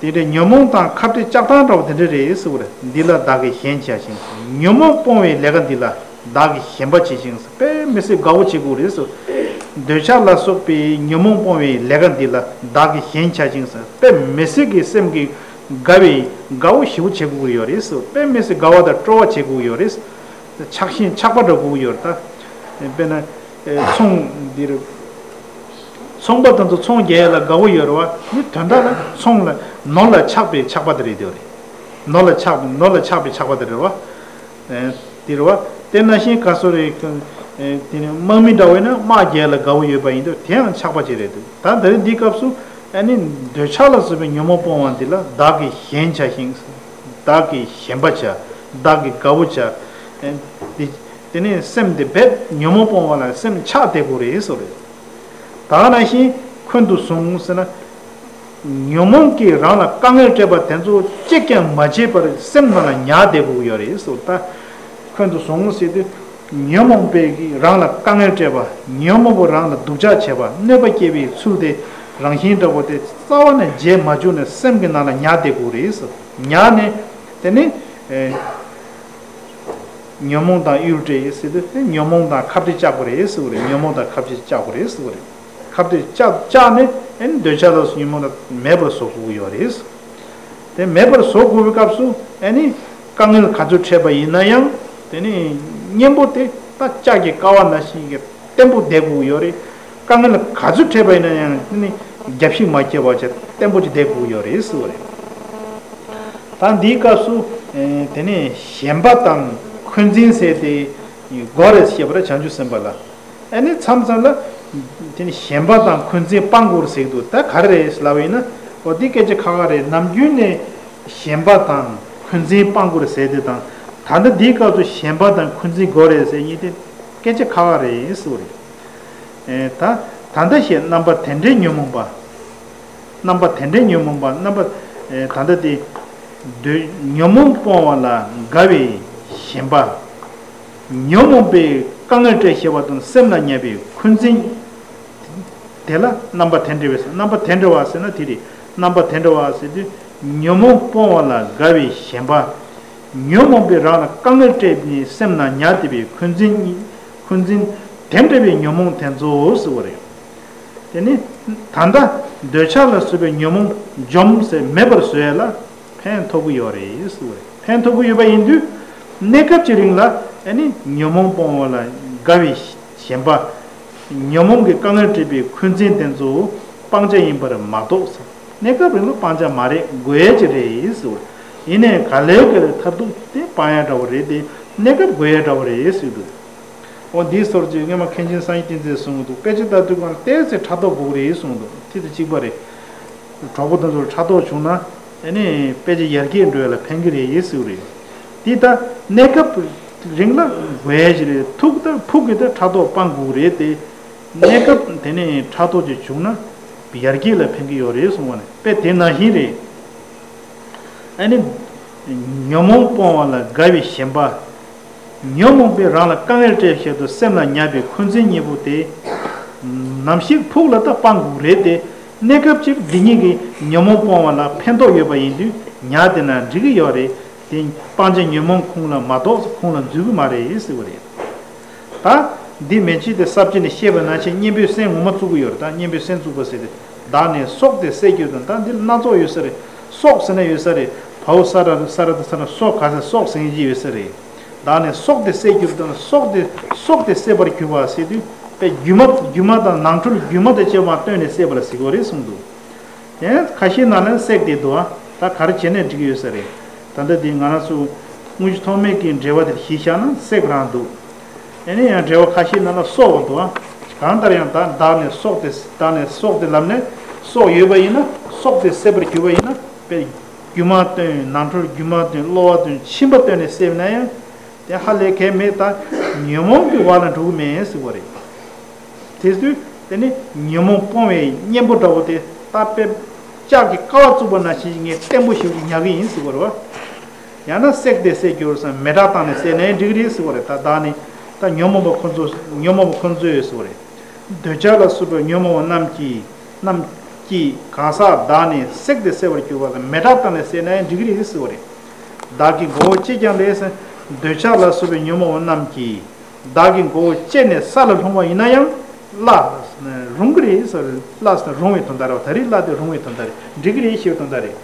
དེ་འདྲའི་ཉོན་མོངས་དང་ཁ་བྲལ་ལྕགས་ཐང་འདྲ་བོ་དེ་འདྲ་རེད་ཟེར་བ་རེད། འདི་ལ་བདག་གིས་ཞེན་བྱ་ཞིང་། ཉོན་མོངས་སྤོང་བའི་ལས་ཀ་འདི་ལ་བདག་གིས་ཞེན་པ་བྱས་ཤིང་། དཔེ་མི་སྲིད་དགའ་བོ་བྱེད་དགོས་རེད་ཟེར། འདོད་ཆགས་ལ་སོགས་པའི་ཉོན་མོངས་སྤོང་བའི་ལས་ཀ་འདི་ལ་བདག་གིས་ཞེན་བྱ་ཞིང་ཟེར། དཔེ་མི་སྲིད་ཀྱི་སེམས་ཀྱི་དགའ་བའི་དགའ་བོ་ཞེ་པོ་བྱེད་དགོས་ཀྱི་ཡོད་རེད་ཟེར། དཔེ་མི་སྲིད་དགའ་བ་དང་སྤྲོ་བ་བྱེད་དགོས་ཀྱི་ཡོད་རེད། ཆགས་ཞེན་ཆགས་པ་འདྲ་དགོས་ཀྱི་ཡོད་རེད་ད། དཔེར་ན། ཨེ་ཚོང་འདིར། ཚོང་པ་དེ་ཚོ་ཚོང་རྒྱག་ཡ་ལ་དགའ་བོ་ཡོད་རེད་བ། མི་དོན་དག་ལ་ཚོང་ལ་ནོར་ལ་ཆགས་པའི་ཆགས་པ་དེ་རེད་དེ་རེད། ནོར་ལ་ཆགས་ནོར་ལ་ཆགས་པའི་ཆགས་པ་དེ་རེད་བ། ཨེ་དེ་རེད་བ། དེ་ནང་བཞིན་ག་སོ་རེད། ཨེ་དེ་ནི་དམག་མི་འདྲ་བས་ན་དམག་རྒྱག་ཡ་ལ་དགའ་བོ་ཡོད་པ་ཡིན་དུས། དེའང་ཆགས་པ་ཅིག་རེད་འདུག་ད་དེ་རིང་འདིའི་སྐབས་སུ་ཨ་ནི་འདོད་ཆགས་ལ་སོགས་པའི་ཉོན་མོངས་སྤོང་བ་འདི་ལ་བདག་གིས་ཞེན་བྱ་ཞིང་། བདག་གིས་ཞེན་པ་བྱ། བདག་གིས་དགའ་བོ་བྱ། ཨེ་འདི། དེ་ནས་སེམས་དེ་རྦད་ཉོན་མོངས་སྤོང་བ་ལ་སེམས་ཆགས་བསྡད་དགོས་རེད་ཟེར་རེད། ད་ག་ནང་བཞིན་ཁོང་དུ་བཟུང་ཟེར་ན། ཉོན་མོངས་ཀྱིས་རང་ལ་དཀའ་ངལ་སྤྲད་པ་དེ་ཚོ་གཅིག་ཀྱང་མ་བརྗེད་པར་སེམས་ནང་ལ་ཉར་བསྡད་དགོས་ཀྱི་ཡོད་རེད་ཟེར། ད་ཁོང་དུ་བཟུང་ཟེར་དུས། ཉོན་མོངས་པས་རང་ལ་དཀའ་ངལ་སྤྲད་པ། ཉོན་མོངས་པས་རང་ལ་སྡུག་ཅག་བྱས་པ། གནོད་པ་སྐྱེལ་བའི་ཚུལ་དེ་རང་བཞིན་འདྲ་པོ་དེ་རྩ་བ་ནས་བརྗེད་མ་བཅུག་ནས་སེམས་ཀྱི་ནང་ལ་ཉར་བསྡད་དགོས་རེད་ཟེར། ཉར་ནས་དེ་ནས། ཨེ། ཉོན་མོངས་དང་ཡུལ་བྲལ་ཟེར་དུས་ཉོན་མོངས་དང་ཁ་བྲལ་བཅག་དགོས་རེད་ཟེར་བ་རེད། ཉོན་མོངས་དང་ཁ་བྲལ་བཅག་དགོས་རེད་ཟེར་བ་རེད། ཁ་བྲལ་བཅག་བཅག་ནས་ཨེ་ནི་འདོད་ཆགས་ལ་སོགས་ཉོན་མོངས་དང་མེད་པར་བཟོ་དགོས་ཀྱི་ཡོད་རེད། དེ་མེད་པར་བཟོ་དགོས་པའི་སྐབས་སུ་ཨེ་ནི་དཀའ་ངལ་ག་ཚོད་འཕྲད་པ་ཡིན་ན་ཡང་དེ་ནི་གཉེན་པོ་དེ་ད་ལྕགས་ཀྱི་ཀ་བ་ནང་བཞིན་གྱི་བརྟན་པོ་བསྡད་དགོས་ཀྱི་ཡོད་རེད། དཀའ་ངལ་ག་ཚོད་འཕྲད་པ་ཡིན་ན་ཡང་དེ་ནི་རྒྱབ་ཤིག་མ་བསྐྱེད་པ་བྱས་བརྟན་པོ་ཅིག་བསྡད་དགོས་ཀྱི་ཡོད་རེད་ཟེར་བ་རེད། ད་འདིའི་སྐབས་སུ་ཨེ་དེ་ནས་ཞེན་པ་དང་འཁོན་འཛིན་ཟེར་ཏེ་དགོས་རེད་ཞེས་པར་བྱང་ཆུབ་སེམས་དཔའ་ལ། ཨ་ནི་མཚམས་མཚམས་ལ་དེ་ནི་ཞེན་པ་དང་འཁོན་འཛིན་སྤང་དགོས་ཟེར་གྱི་འདུག་ད་ག་རེ་རེད་ལབ་པ་ཡིན་ན། འོ་འདི་སྐད་ཆ་ཁག་ཁག་རེད། ནམ་རྒྱུན་ནས་ཞེན་པ་དང་འཁོན་འཛིན་སྤང་དགོས་ཟེར་དེ་དང་། ད་ལྟ་འདིའི་སྐབས་སུ་ཞེན་པ་དང་འཁོན་འཛིན་དགོས་རེད་ཟེར་མཁན་དེ་སྐད་ཆ་ཁག་ཁག་རེད་ཟེར་བ་རེད། ཨེ་ད་ད་ལྟ་ཞེས་རྣམ་པ་དེ་འདྲའི་ཉོན་མོངས་པ། རྣམ་པ་དེ་འདྲའི་ཉོན་མོངས་པ་རྣམ་པ། ཨེ་ད་ལྟ་དེ། འདོད་ཉོན་མོངས་སྤོང་བ་ལ་དགའ་བའི་ཞེན་པ། ཉོན་མོངས་པའི་དཀའ་ངལ་སྤྲད་ཤེས་པ་དང་སེམས་ལ་ཉར་བའི་འཁོན་འཛིན། དེ་ལ་རྣམ་པ་དེ་འདྲ་བའི་རྣམ་པ་དེ་འདྲ་བ་ཟེར་ན་དེ་རེད། རྣམ་པ་དེ་འདྲ་བ་ཟེར་དུས་ཉོན་མོངས་སྤོང་བ་ལ་དགའ་བའི་ཞེན་པ། ཉོན་མོངས་པས་རང་ལ་དཀའ་ངལ་སྤྲད་ནས་སེམས་ལ་ཉར་བསྡད་པའི་འཁོན་འཛིན། འཁོན་འཛིན་དེ་འདྲ་བའི་ཉོན་མོངས་དེ་ཚོ་ཟེར་བ་རེད། དེ་ནི་ད་ལྟ་འདོད་ཆགས་ལ་སོགས་པའི་ཉོན་མོངས་འཇོམས་ཟེར་མེད་པར་བཟོ་ཡ་ལ་ཕན་ཐོགས་ཀྱི་ཡོད་རེད་ཟེར་བ་རེད། ཕན་ཐོགས་ཀྱི་ཡོད་པ་ཡིན་དུས་གནས་སྐབས་ཀྱི་རིང་ལ་ཨ་ནི་ཉོན་མོངས་སྤོང་བ་ལ་དགའ་བའི་ཞེན་པ། ཉོན་མོངས་ཀྱི་དཀའ་ངལ་སྤྲད་པའི་འཁོན་འཛིན་དེ་ཚོ་སྤང་བྱ་ཡིན་པར་མ་རྟོགས་ཟེར། གནས་སྐབས་རིང་ལ་སྤང་བྱ་མ་རེད། དགོས་ཡ་ཅིག་རེད་ཟེར་བ། ཡིན་ནའི་ག་ལེར་ག་ལེར་མཐར་ཐུག་དེ་སྤང་ཡ་འདྲ་བོ་རེད་དེ། གནས་སྐབས་དགོས་ཡ་འདྲ་བོ་རེད་ཟེར་འདུག་འོ་འདིའི་སྐོར་གྱི་སྔོན་མ་མཁན་ཆེན་སངས་རྒྱས་བསྟན་འཛིན་གསུངས་འདུག་དཔེ་ཆ་ལྟ་དུས་སྒང་ལ་ཏོག་ཙམ་ཕྲག་དོག་དགོས་ཀྱི་རེད་གསུངས་འདུག་དེ་དང་གཅིག་པ་རེད། གྲོགས་པོ་དེ་ཚོར་ཕྲག་དོག་བྱུང་ན་ཨ་ནི་དཔེ་ཆ་ཡར་རྒྱས་འགྲོ་ཡ་ལ་ཕན་གྱི་རེད་ཟེར་གྱི་རེད། དེ་ད་གནས་སྐབས་རིང་ལ་དགོས་ཡ་ཞིག་རེད། ཐུག་ད་ཕུགས་ཀྱི་ད་ཕྲག་དོག་སྤང་དགོས་ཀྱི་རེད་དེ། གནས་སྐབས་དེ་ནས་ཕྲག་དོག་ཅིག་བྱུང་ན་ཡར་རྒྱས་ལ་ཕན་གྱི་ཡོད་རེད་གསུངས་པ་ནི་དཔེ་དེ་ནང་བཞིན་རེད། ཨ་ནི་ཉོན་མོངས་སྤོང་བ་ལ་དགའ་བའི་ཞེན་པ། ཉོན་མོངས་པས་རང་ལ་དཀའ་ངལ་སྤྲད་བྱེད་དུ་སེམས་ལ་ཉར་བའི་འཁོན་འཛིན་གཉིས་པོ་དེ། ནམ་ཞིག་ཕུགས་ལ་ད་སྤང་དགོས་རེད་དེ། གནས་སྐབས་ཅིག་འདི་གཉིས་ཀྱིས་ཉོན་མོངས་སྤོང་བ་ལ་ཕན་ཐོགས་ཡོད་པ་ཡིན་དུས་ཉར་བསྡད་ན་འགྲིག་གི་ཡོད་རེད་དེ། སྤང་བྱ་ཉོན་མོངས་ཁོང་ལ་མ་གཏོགས་ཁོང་ལ་འཛུལ་གི་མ་རེད་ཟེར་བ་རེད། ད་འདི་མན་ཆད་དེ་ས་བཅད་ནས་བཤད་པ་ནང་བཞིན་གཉེན་པོའི་སེམས་ངོ་མ་བཙུགས་ཀྱི་ཡོད་རེད། ད་གཉེན་པོའི་སེམས་བཙུགས་པ་ཟེར་ཏེ། བདག་ནི་སྲོག་དེ་བསད་གྱུར་ཏོ། ད་འདི་སྣ་ཚོགས་ཡོད་ས་རེད། སྲོག་ཟེར་ན་ཡོད་ས་རེད། བའོ་ས་ར་ས་ར་དེ་ས་ན་སྲོག་ག་ས་སྲོག་ཟེར་གྱི་ཡོད་ས་རེད། བདག་ནི་སྲོག་དེ་བསད་གྱུར་ཏོ། སྲོག་དེ་སྲོག་དེ་བསད་པར་གྱུར་པ་ཟེར་དུས་དཔེ་སྒྱུ་མ་སྒྱུ་མ་དང་ནང་ཁྲོལ་སྒྱུ་མ་དང་བཅས་པ་སྟོན་ནས་བསད་པ་ལ་ཟེར་གྱི་ཡོད་རེད་གསུངས་འདུག་དེ་ཁ་ཤས་ནང་ལ་བསད་དེ་འདུག་ཨ། ད་ག་རེ་བྱས་ནས་འགྲིག་གི་ཡོད་ས་རེད། ད་ལྟ་འདི་ང་རང་ཚོ་དངོས་གཞི་ཐོགས་མེད་ཀྱི་འགྲེལ་པ་དེར་གཞི་བཞག་ན་བསད་རང་འདུག་ཨ་ནི་ཡང་འགྲེལ་པ་ཁ་ཤས་ནང་ལ་སྲོག་འདུག་ཨ། གང་ལྟར་ཡང་ད་བདག་ནི་སྲོག་སྟེ། བདག་ནི་སྲོག་སྟེ་ལབ་ནས་སྲོག་ཡོད་པ་ཡིན་ན་སྲོག་དེ་བསད་པར་གྱུར་པ་ཡིན་ན་དཔེ་སྒྱུ་མ་སྟོན། ནང་ཁྲོལ་སྒྱུ་མ་སྟོན། གློ་བ་སྟོན། མཆིན་པ་སྟོན་ནས་བསད་ན་ཡང་དེ་ཧ་ལས་གལ་མེད། ད་ཉོན་མོངས་ཀྱི་བར་ལ་འགྲོ་གི་མེད་ཟེར་བ་རེད། དེ་དུས་དེ་ནི་ཉོན་མོངས་སྤོང་བའི་གཉེན་པོ་འདྲ་བོ་དེ་ད་དཔེ་ལྕགས་ཀྱི་ཀ་བ་བཙུགས་པ་ནང་བཞིན་ངས་བརྟན་པོ་ཞིག་ཉར་གི་ཡིན་ཟེར་བ་རེད་བ། ཡང་ན་བསད་དེ་བསད་གྱུར་སམ་མེ་སྲེག་བཏང་ནས་བསད་ནའི་འགྲིག་རེད་ཟེར་བ་རེད། ད་བདག་ནི་ད་ཉོན་མོངས་པ་ཁོ་ཚོ་ཉོན་མོངས་པ་ཁོ་ཚོ་ཡོད་ཟེར་བ་རེད། འདོད་ཆགས་ལ་སོགས་པའི་ཉོན་མོངས་པ་རྣམས་ཀྱིས་རྣམས་ཀྱིས་གང་ཟག་བདག་ནི་བསད་དེ་བསད་པར་གྱུར་པ་དང་མེ་སྲེག་བཏང་ནས་བསད་ནའི་འགྲིག་རེད་ཟེར་བ་རེད། བདག་གི་མགོ་བོ་བཅད་ཀྱང་ལེགས་ཟེར། འདོད་ཆགས་ལ་སོགས་པའི་ཉོན་མོངས་པ་རྣམས་ཀྱིས་བདག་གི་མགོ་བོ་བཅད་ནས་ས་ལ་ལྷུང་བ་ཡིན་ན་ཡང་སླ་རུང་གི་རེད་ཟེར། སླ་ཟེར་རུང་བའི་དོན་དག་རེད་བ། ད་རེས་སླ་དེ་རུང་བའི་དོན་དག་རེད། འགྲིག་གི་རེད་ཞེས་པའི་དོན་དག་རེད།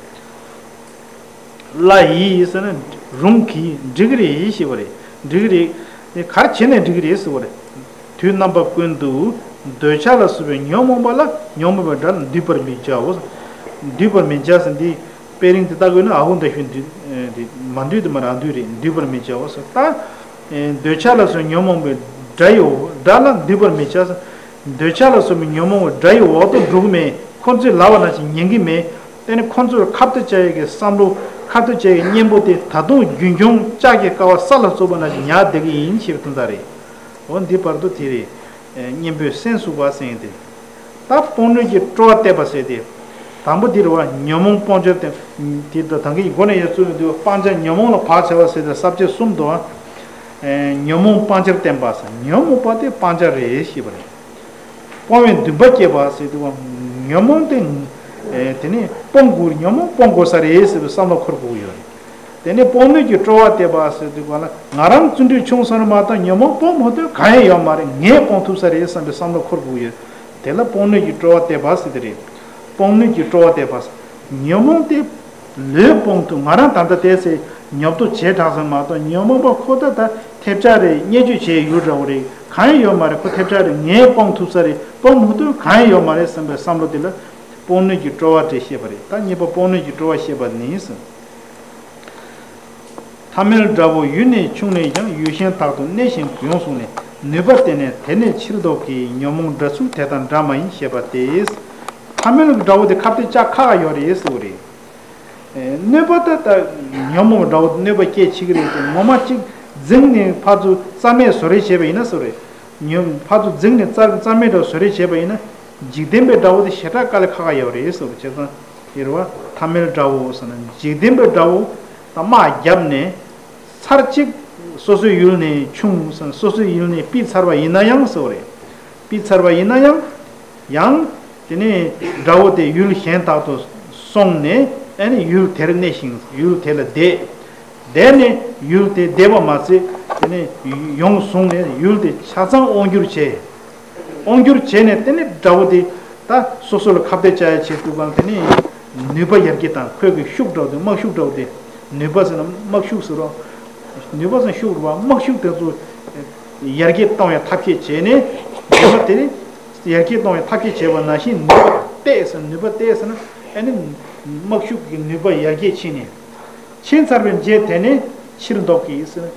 སླ་ཡིས་ཟེར་ན་རུང་གིས་འགྲིག་གི་རེད་ཞེས་པ་རེད། འགྲིག་གི་རེད། ག་རེ་བྱས་ནས་འགྲིག་གི་རེད་ཟེར་བ་རེད། དུས་རྣམ་པ་ཀུན་ཏུ་འདོད་ཆགས་ལ་སོགས་པའི་ཉོན་མོངས་པ་ལ་ཉོན་མོངས་པའི་དགྲ་ལ་འདུད་པར་མི་བྱའོ། འདུད་པར་མི་བྱ་ཟེར་འདི་དཔེ་རིང་དེ་ལྟ་དགོས་ན་ཨ་ཧུ་མདའ་གཞུ་འདུད་དེ་མ་འདུད་དེ་མ་རང་འདུད་རེད། འདུད་པར་མི་བྱའོ་ཟེར། ད་འདོད་ཆགས་ལ་སོགས་ཉོན་མོངས་པའི་དགྲ་ཡོ་དགྲ་ལ་འདུད་པར་མི་བྱ་ཟེར། འདོད་ཆགས་ལ་སོགས་པའི་ཉོན་མོངས་པའི་དགྲ་ཡི་འོག་ཏུ་འགྲོ་གི་མེད། ཁོ་ཚོས་ལབ་པ་ནང་བཞིན་ཉན་གི་མེད། དེ་ནི་ཁོ་ཚོར་ཁ་གཏད་བཅག་ཡས་ཀྱི་བསམ་བློ་ཁ་གཏད་བཅག་ཡས་ཀྱི་གཉེན་པོ་དེ་ད་དུང་རྒྱུན་འཁྱོངས་ལྕགས་ཀྱི་ཀ་བ་ས་ལ་བཙུགས་པ་ནང་བཞིན་ཉར་བསྡད་ཀྱི་ཡིན་ཞེས་པའི་དོན་དག་རེད། འོ་འདི་བར་དུ་དེ་རེད། གཉེན་པོའི་སེམས་བཙུགས་པ་ཟེར་ཡས་དེ། ད་སྤོང་ནུས་ཀྱི་སྤྲོ་བ་བརྟས་པ་ཟེར་ཏེ། དང་པོ་འདིར་བ་ཉོན་མོངས་སྤོང་བྱར་བསྟན། དེ་ད་དང་གི་གོ་ནས་ཡར་བཙུགས་ཡོང་དུས་སྤང་བྱ་ཉོན་མོངས་ལ་བག་བྱ་བ་ཟེར་ཏེ་ས་བཅད་གསུམ་འདུག་ཨ། ཉོན་མོངས་སྤང་བྱར་བསྟན་པ་ཟེར། ཉོན་མོངས་པ་དེ་སྤང་བྱ་རེད་ཞེས་པ་རེད། སྤོང་བའི་འདུན་པ་བསྐྱེད་པ་ཟེར་དུས་ཉོན་མོངས་དེ་དེ་ནི་སྤོང་དགོས། ཉོན་མོངས་སྤོང་དགོས་ས་རེད་ཟེར་བའི་བསམ་བློ་འཁོར་དགོས་ཀྱི་ཡོད་རེད། དེ་ནས་སྤོང་ནུས་ཀྱི་སྤྲོ་བ་བརྟས་པ་ཟེར་དུས་ག་ལ། ང་རང་བརྩོན་འགྲུས་ཆུང་སོང་ན་མ་གཏོགས་ཉོན་མོངས་སྤོང་མ་ཐུབ་གང་ཡང་ཡོད་མ་རེད། ངས་སྤོང་ཐུབ་ས་རེད་བསམ་པའི་བསམ་བློ་འཁོར་དགོས་ཡོད། དེ་ལ་སྤོང་ནུས་ཀྱི་སྤྲོ་བ་བརྟས་པ་ཟེར་དེ་རེད། སྤོང་ནུས་ཀྱི་སྤྲོ་བ་བརྟས་པ་ཟེར། ཉོན་མོངས་དེ་ལོས་སྤོང་ཐུབ། ང་རང་ད་ལྟ་བལྟས་ཚེ་ཉོབ་ཏོ་བྱས་དྲགས་སོང་མ་གཏོགས་ཉོན་མོངས་པ་ཁོ་ད་ད་ཐེབས་ཆག་རེད། བརྙས་བཅོས་བྱས་ཡོད་འདྲ་བོ་རེད། གང་ཡང་ཡོད་མ་རེད། ཁོ་ཐེབས་ཆག་རེད། ངས་སྤོང་ཐུབ་ས་རེད། སྤོང་མ་ཐུབ་གང་ཡང་ཡོད་མ་རེད་བསམ་པའི་བསམ་བློ་དེ་ལ་སྤོང་ནུས་ཀྱི་སྤྲོ་བ་དེ་བཤད་པ་རེད། ད་གཉིས་པ་སྤོང་ནུས་ཀྱི་སྤྲོ་བ་བཤད་པ་ནི་ཟེར། ཐ་མལ་དགྲ་བོ་ཡུལ་ནས་ཕྱུང་ནས་ཀྱང་། ཡུལ་གཞན་དག་ཏུ་གནས་ཤིང་ཡོངས་བཟུང་ནས། ནུས་པ་བརྟས་ནས་དེ་ནས་ཕྱིར་ལྡོག་གི། ཉོན་མོངས་དགྲ་ཚུལ་དེ་དང་འདྲ་མ་ཡིན། ཞེས་པ་སྟེ། ཐ་མལ་གྱི་དགྲ་བོ་དེ་ཁ་གཏད་བཅག་ཁག་ཡོད་རེད་ཟེར་བ་རེད། ཨེ། གནོད་པ་ད་ལྟ་ཉོན་མོངས་དགྲ་བོ་དེ་གནོད་པ་སྐྱེལ་བྱེད་ཀྱི་རེད་དེ། ངོ་མ་གཅིག་འཛིང་ནས་ཕར་ཚུར་རྩ་མེད་བཟོ་རེས་བྱས་པ་ཡིན་ན་ཟེར་བ་རེད། ཉོན་ཕར་ཚུར་འཛིང་ནས་རྩ་རྩ་མེད་འདྲ་བཟོ་རེས་བྱས་པ་ཡིན་ན། འཇིག་རྟེན་པའི་དགྲ་བོ་དེ་ཞེ་དྲག་དཀའ་ལས་ཁག་ཁག་ཡོད་རེད་ཟེར་བ་བྱས་ཙང་། ཡོད་རེད་བ། ཐ་མལ་དགྲ་བོ་ཟེར་ན་འཇིག་རྟེན་པའི་དགྲ་བོ་དང་དམག་བརྒྱབ་ནས་ཚར་གཅིག་སོ་སོའི་ཡུལ་ནས་ཕྱུང་ཟེར་ན། སོ་སོའི་ཡུལ་ནས་ཕུད་ཚར་བ་ཡིན་ན་ཡང་ཟེར་བ་རེད། ཕུད་ཚར་བ་ཡིན་ན་ཡང་། ཡང་། དེ་ནས་དགྲ་བོ་དེ་ཡུལ་གཞན་དག་ཏུ་སོང་ནས། ཨ་ནི་ཡུལ་དེར་གནས་ཤིང་ཡུལ་དེ་ལ་བསྡད། བསྡད་ནས་ཡུལ་དེ་བསྡད་པ་མ་ཚད། དེ་ནས་ཡོངས་བཟུང་ནས་ཡུལ་དེ་ཆ་ཚང་དབང་བསྒྱུར་བྱས། དབང་བསྒྱུར་བྱས་ནས་དེ་ནས་དགྲ་བོ་དེ་ད་སོ་སོ་ལ་ཁ་གཏད་བཅག་ཡ་བྱེད་དུས་གང་དེ་ནས་ནུས་པ་ཡར་རྒྱས་དང་། ཁོས་ཀྱི་ཤུགས་འདྲ་བོ་དེ། དམག་ཤུགས་འདྲ་བོ་དེ། ནུས་པ་ཟེར་ན་དམག་ཤུགས་ཟེར་རོ། ནུས་པ་ཟེར་ན་ཤུགས་རེད་བ། དམག་ཤུགས་དེ་ཚོ་ཡར་རྒྱས་གཏོང་ཡ་ཐབས་ཤེས་བྱས་ནས། རྒྱུ་མ་དེ་ནི་ཡར་རྒྱས་གཏོང་ཡ་ཐབས་ཤེས་བྱས་པ་ནང་བཞིན་ནུས་པ་བརྟས་ཟེར། ནུས་པ་བརྟས་ཟེར་ན་ཨ་ནི་དམག་ཤུགས་ཀྱི་ནུས་པ་ཡར་རྒྱས་ཕྱིན་ནས། ཕྱིན་ཚར་བའི་རྗེས་དེ་ནས་ཕྱིར་ལྡོག་གི་ཟེར།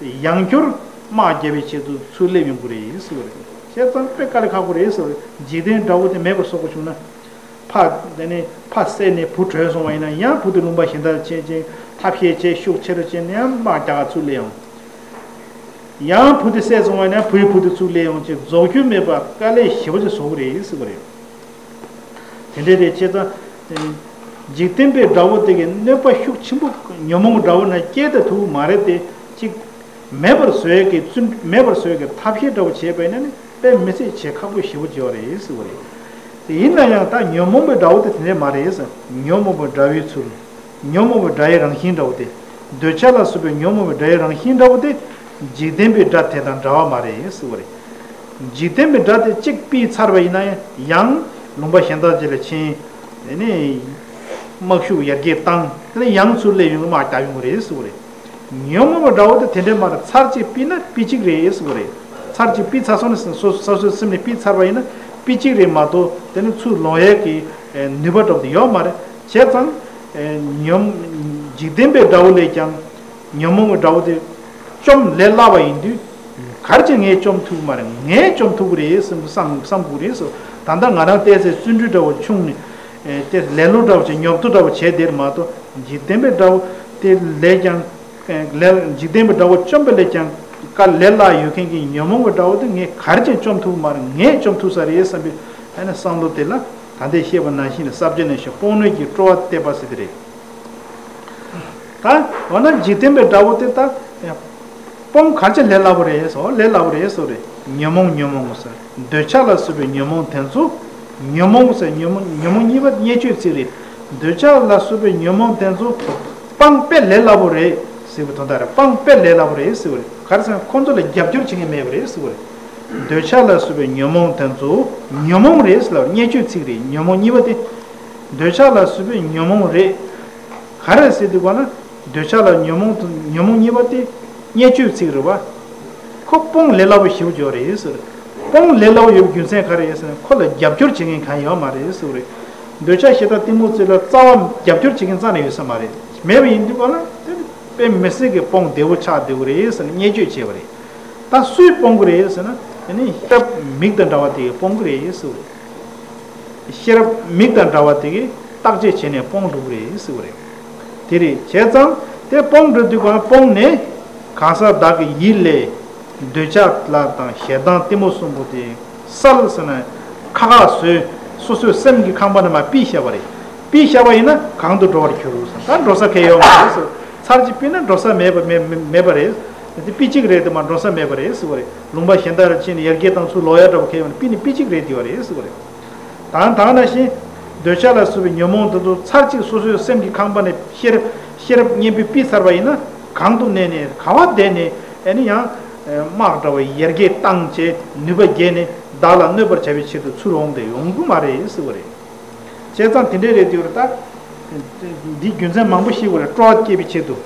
ཡང་བསྐྱར་དམག་རྒྱག་པའི་ཆེད་དུ་ཚུར་སླེབས་ཡོང་གི་རེད་ཟེར་བ་རེད། བྱས་ཙང་དཔེ་དཀའ་ལས་ཁག་པོ་རེད་ཟེར་བ་རེད། འཇིག་རྟེན་དགྲ་བོ་དེ་མེད་པར་བཟོ་དགོས་བྱུང་ན། ཕར་དེ་ནས་ཕར་བསད་ནས་བུ་བྲོས་སོང་བ་ཡིན་ན་ཡང་བུ་དེ་ལུང་པ་གཞན་དག་ཕྱིན་ཅིང་ཐབས་ཤེས་བྱས་ཤུགས་ཆེ་རུ་བྱས་ནས་ཡང་དམག་རྒྱག་ག་ཚུར་སླེབས་ཡོང་། ཡང་བུ་དེ་བསད་སོང་བ་ཡིན་ན་བུའི་བུ་དེ་ཚུར་སླེབས་ཡོང་ཅིག་རྫོགས་རྒྱུ་མེད་པ་དཀའ་ལས་ཞེ་པོ་ཅིག་བཟོ་གི་རེད་ཟེར་བ་རེད། དེ་འདྲའི་རེད། བྱས་ཙང་། འཇིག་རྟེན་པའི་དགྲ་བོ་དེ་གི་གནོད་པ་ཤུགས་ཆེན་པོ་ཉོན་མོངས་དགྲ་བོ་ན་སྐྱེལ་ད་ཐུབ་མ་རེད་དེ། གཅིག་མེད་པར་བཟོ་ཡས་ཀྱི་བརྩོན། མེད་པར་བཟོ་ཡས་ཀྱི་ཐབས་ཤེས་འདྲ་བོ་བྱས་པ་ཡིན་ན་ནི་དཔེ་མི་སྲིད་བྱེད་ཁག་པོ་ཞེ་པོ་ཅིག་ཡོད་རེད་ཟེར་བ་རེད། དེ་ཡིན་ན་ཡང་ད་ཉོན་མོངས་པའི་དགྲ་བོ་དེ་དེ་འདྲས་མ་རེད་ཟེར། ཉོན་མོངས་པའི་དགྲ་བོའི་ཚུལ། ཉོན་མོངས་པའི་དགྲ་ཡི་རང་བཞིན་འདྲ་བོ་དེ། འདོད་ཆགས་ལ་སོགས་པའི་ཉོན་མོངས་པའི་དགྲ་ཡི་རང་བཞིན་འདྲ་བོ་དེ། འཇིག་རྟེན་པའི་དགྲ་དེ་དང་འདྲ་བ་མ་རེད་ཟེར་བ་རེད། འཇིག་རྟེན་པའི་དགྲ་དེ་གཅིག་ཕུད་ཚར་བ་ཡིན་ན་ཡང་ལུང་པ་གཞན་དག་ཅིག་ལ་ཕྱིན། དེ་ནས་དམག་ཤུགས་ཡར་རྒྱས་བཏང་། དེ་ནས་ཡང་ཚུར་སླེབས་ཡོང་། དམག་རྒྱག་ཡོང་གི་རེད་ཟེར་བ་རེད། ཉོན་མོངས་པའི་དགྲ་བོ་དེ་དེ་འདྲས་མ་རེད། ཚར་གཅིག་ཕུད་ན་ཕུད་གཅིག་རེད་ཟེར་བ་རེད། ཚར་གཅིག་ཕུད་ཚར་སོང་ན། སོ་སོ་སོ་སོའི་སེམས་ནས་ཕུད་ཚར་བ་ཡིན་ན་ཕུད་གཅིག་རེད་མ་གཏོགས་དེ་ནས་ཚུར་ལོག་ཡས་ཀྱི་ནུས་པ་འདྲ་བོ་དེ་ཡོད་མ་རེད། བྱས་ཙང་། ཨེ། ཉོན། འཇིག་རྟེན་པའི་དགྲ་བོ་ལས་ཀྱང་ཉོན་མོངས་པའི་དགྲ་བོ་དེ་བཅོམ་ལས་སླ་བ་ཡིན་དུས། ག་རེ་བྱས་ངས་བཅོམ་ཐུབ་ཀྱི་མ་རེད། ངས་བཅོམ་ཐུབ་ཀྱི་རེད་བསམ་བསམ་བསམ་དགོས་རེད་ཟེར། ད་ལྟ་ང་རང་བལྟས་ཚེ་བརྩོན་འགྲུས་འདྲ་བོ་ཆུང་ནས། ཨེ། དེ་ལེ་ལོ་འདྲ་བོ་བྱས། ཉོབ་ཏོ་འདྲ་བོ་བྱས་བསྡད་མ་གཏོགས། འཇིག་རྟེན་པའི་དགྲ་བོ་དེ་ལས་ཀྱང་། ལས། འཇིག་རྟེན་པའི་དགྲ་བོ་བཅོམ་པ་ལས་ཀྱང་དཀའ་ལས་སླ་ཡོད་མཁན་གྱི་ཉོན་མོངས་པའི་དགྲ་བོ་དེ་ངས་ག་རེ་བྱས་བཅོམ་ཐུབ་ཀྱི་མ་རེད། ངས་བཅོམ་ཐུབ་ས་རེད་བསམ་པའི་ཨ་ནི་བསམ་བློ་དེ་ལ། ད་ལྟའི་བཤད་པ་ནང་བཞིན་ལ་ས་བཅད་ནས་བཤད། སྤོང་ནུས་ཀྱི་སྤྲོ་བ་བརྟས་པ་ཟེར་དེ་རེད། ད་འོ་ན་འཇིག་རྟེན་པའི་དགྲ་བོ་དེ་ད་སྤོང་ག་རེ་བྱས་ལས་སླ་པོ་རེད་ཟེར། ལས་སླ་པོ་རེད་ཟེར་རེད། ཉོན་མོངས་ཉོན་མོངས་ཟེར། འདོད་ཆགས་ལ་སོགས་པའི་ཉོན་མོངས་དེ་ཚོ། ཉོན་མོངས་ཟེར། ཉོན་མོངས། ཉོན་མོངས་གཉིས་པ་བརྙས་བཅོས་ཚིག་རེད། འདོད་ཆགས་ལ་སོགས་པའི་ཉོན་མོངས་དེ་ཚོ་སྤང་དཔེ་ལས་སླ་པོ་རེད་ཟེར་བའི་དོན་དག་རེད། སྤང་དཔེ་ལས་སླ་པོ་རེད་ཟེར་བ་རེད། ག་རེ་ཟེར་ན་ཁོང་ཚོ་ལ་རྒྱབ་སྐྱོར་བྱེད་མཁན་མེད་པ་རེད་ཟེར་བ་རེད། འདོད་ཆགས་ལ་སོགས་པའི་ཉོན་མོངས་དེ་ཚོ་ཉོན་མོངས་རེད་ཟེར་ལ། བརྙས་བཅོས་ཚིག་རེད། ཉོན་མོངས་གཉིས་པ་དེ། འདོད་ཆགས་ལ་སོགས་པའི་ཉོན་མོངས་རེད། ག་རེ་ཟེར་དུས་ག་ན། འདོད་ཆགས་ལ་ཉོན་མོངས་དང་། ཉོན་མོངས་གཉིས་པ་དེ་བརྙས་བཅོས་ཚིག་རེད་བ། ཁོ་སྤོང་ལས་སླ་པོ་ཞེ་པོ་ཅིག་ཡོད་རེད་ཟེར། སྤོང་ལས་སླ་པོ་ཡོད་པའི་རྒྱུ་མཚན་ག་རེ་ཟེར་ན། ཁོ་ལ་རྒྱབ་སྐྱོར་བྱེད་མཁན་གང་ཡོད་མ་རེད་ཟེར་བ་རེད། འདོད་ཆགས་ཞེ་སྡང་གཏི་མུག་ཚོ་ལ་རྩ་བ་རྒྱབ་སྐྱོར་བྱེད་མཁན་རྩ་ནས་ཡོད་ས་མ་རེད། མེད་པ་ཡིན་དུས་ག་ན་དེ་ནི་དཔེ་མི་སྲིད་ཀྱི་སྤོང་བདེ་བོ་ཆགས་བསྡད་ཀྱི་རེད་ཟེར་ནས་བརྙས་བཅོས་བྱས་པ་རེད། ད་སུས་སྤོང་གི་རེད་ཟེར་ན། དེ་ནི་ཤེས་རབ་མིག་དང་འདྲ་བ་དེ་གིས་སྤོང་གི་རེད་ཟེར་བ་རེད། ཤེས་རབ་མིག་དང་འདྲ་བ་དེ་གིས་བརྟག་དཔྱད་བྱས་ནས་སྤོང་འགྲོ་གི་རེད་ཟེར་བ་རེད། དེ་རེད། བྱས་ཙང་དེ་སྤོང་འགྲོ་དུས་གང་སྤོང་ནས། གང་ཟག་བདག་གི་ཡིད་ལས་འདོད་ཆགས་ལ་དང་ཞེ་སྡང་གཏི་མུག་གསུམ་པོ་དེ་བསལ་ཟེར་ན། ཁག་ཁག་བཟོས། སོ་སོའི་སེམས་ཀྱི་ཁང་པ་ནས་མར་ཕུད་བཞག་པ་རེད། ཕུད་བཞག་པ་ཡིན་ན་གང་དུ་འགྲོ་བར་འགྱུར་ཟེར། ད་འགྲོ་ས་གང་ཡང་ཡོད་མ་རེད་ཟེར། ཚར་གཅིག་ཕུད་ན་འགྲོ་ས་མེད་པ་མེད་མེད་མེད་པ་རེད། དེ་ཕུད་གཅིག་རེད་དེ་མར་འགྲོ་ས་མེད་པ་རེད་ཟེར་བ་རེད། ལུང་པ་གཞན་དག་ལ་ཕྱིན་ནས་ཡར་རྒྱས་བཏང་ཚུར་ལོག་ཡ་འདྲ་པོ་གང་ཡང་ཡོད་མ་རེད། ཕུད་ནི་ཕུད་གཅིག་རེད་དེ་བ་རེད་ཟེར་བ་རེད། དང་དེ་ནང་བཞིན་འདོད་ཆགས་ལ་སོགས་པའི་ཉོན་མོངས་དེ་ཚོ་ཚར་གཅིག་སོ་སོའི་སེམས་ཀྱི་ཁང་པ་ནས་ཤེས་རབ་ ཤེས་རབ་གཉེན་པོས་ཕུད་ཚར་བ་ཡིན་ན། གང་དུ་གནས་ནས་ག་བ་བསྡད་ནས་ཨ་ནི་ཡང་དམག་འདྲ་བ་ཡར་རྒྱས་བཏང་བྱས་ནུས་པ་རྒྱས་ནས་བདག་ལ་གནོད་པར་བྱ་བའི་ཆེད་དུ་ཚུར་འོང་སྟེ་ཡོང་གི་མ་རེད་ཟེར་བ་རེད། བྱས་ཙང་དེ་འདྲའི་རེད་དེ་བར་ད། འདི་རྒྱུ་མཚན་མང་པོ་ཞིག་ཡོད་རེད། སྤྲོ་བ་སྐྱེད་པའི་ཆེད་དུ།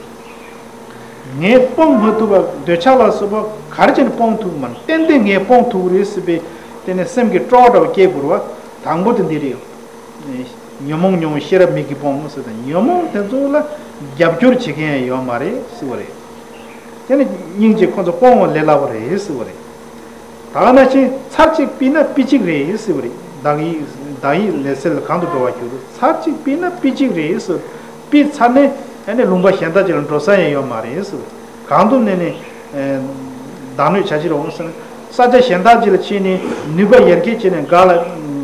ངས་སྤོང་མ་ཐུབ་པ་འདོད་ཆགས་ལ་སོགས་པ་ག་རེ་བྱས་ནས་སྤོང་ཐུབ་ཀྱི་མ་རེད། ཏན་ཏན་ངས་སྤོང་ཐུབ་ཀྱི་རེད་ཟེར་བའི་དེ་ནས་སེམས་ཀྱི་སྤྲོ་བ་འདྲ་བ་སྐྱེ་དགོས་རེད་བ། དང་པོ་དེ་འདི་རེད། ཉོན་མོངས་ཉོན་མོངས་ཤེས་རབ་མིག་གིས་སྤོང་ཟེར་ཏེ། ཉོན་མོངས་དེ་ཚོ་ལ་རྒྱབ་སྐྱོར་བྱེད་མཁན་ཡོད་མ་རེད་ཟེར་བ་རེད། དེ་ནི་སྙིང་རྗེ་ཁོ་ཚོ་སྤོང་བ་ལས་སླ་པོ་རེད་ཟེར་བ་རེད། ད་ག་ནང་བཞིན་ཚར་གཅིག་ཕུད་ན་ཕུད་གཅིག་རེད་ཟེར་བ་རེད། བདག་ཡིད་བདག་ཡིད་ལས་སེལ་གང་དུ་འགྲོ་བར་འགྱུར། ཚར་གཅིག་ཕུད་ན་ཕུད་གཅིག་རེད་ཟེར། ཕུད་ཚར་ནས་ཨ་ནི་ལུང་པ་གཞན་དག་ཅིག་ལ་འགྲོ་ས་ཡང་ཡོད་མ་རེད་ཟེར། གང་དུ་གནས་ནས་བདག་གནོད་བྱ་ཕྱིར་འོང་ཟེར་ན། ས་ཆ་གཞན་དག་ཅིག་ལ་ཕྱིན་ནས་ནུས་པ་ཡར་རྒྱས་བྱས་ནས་ང་ལ་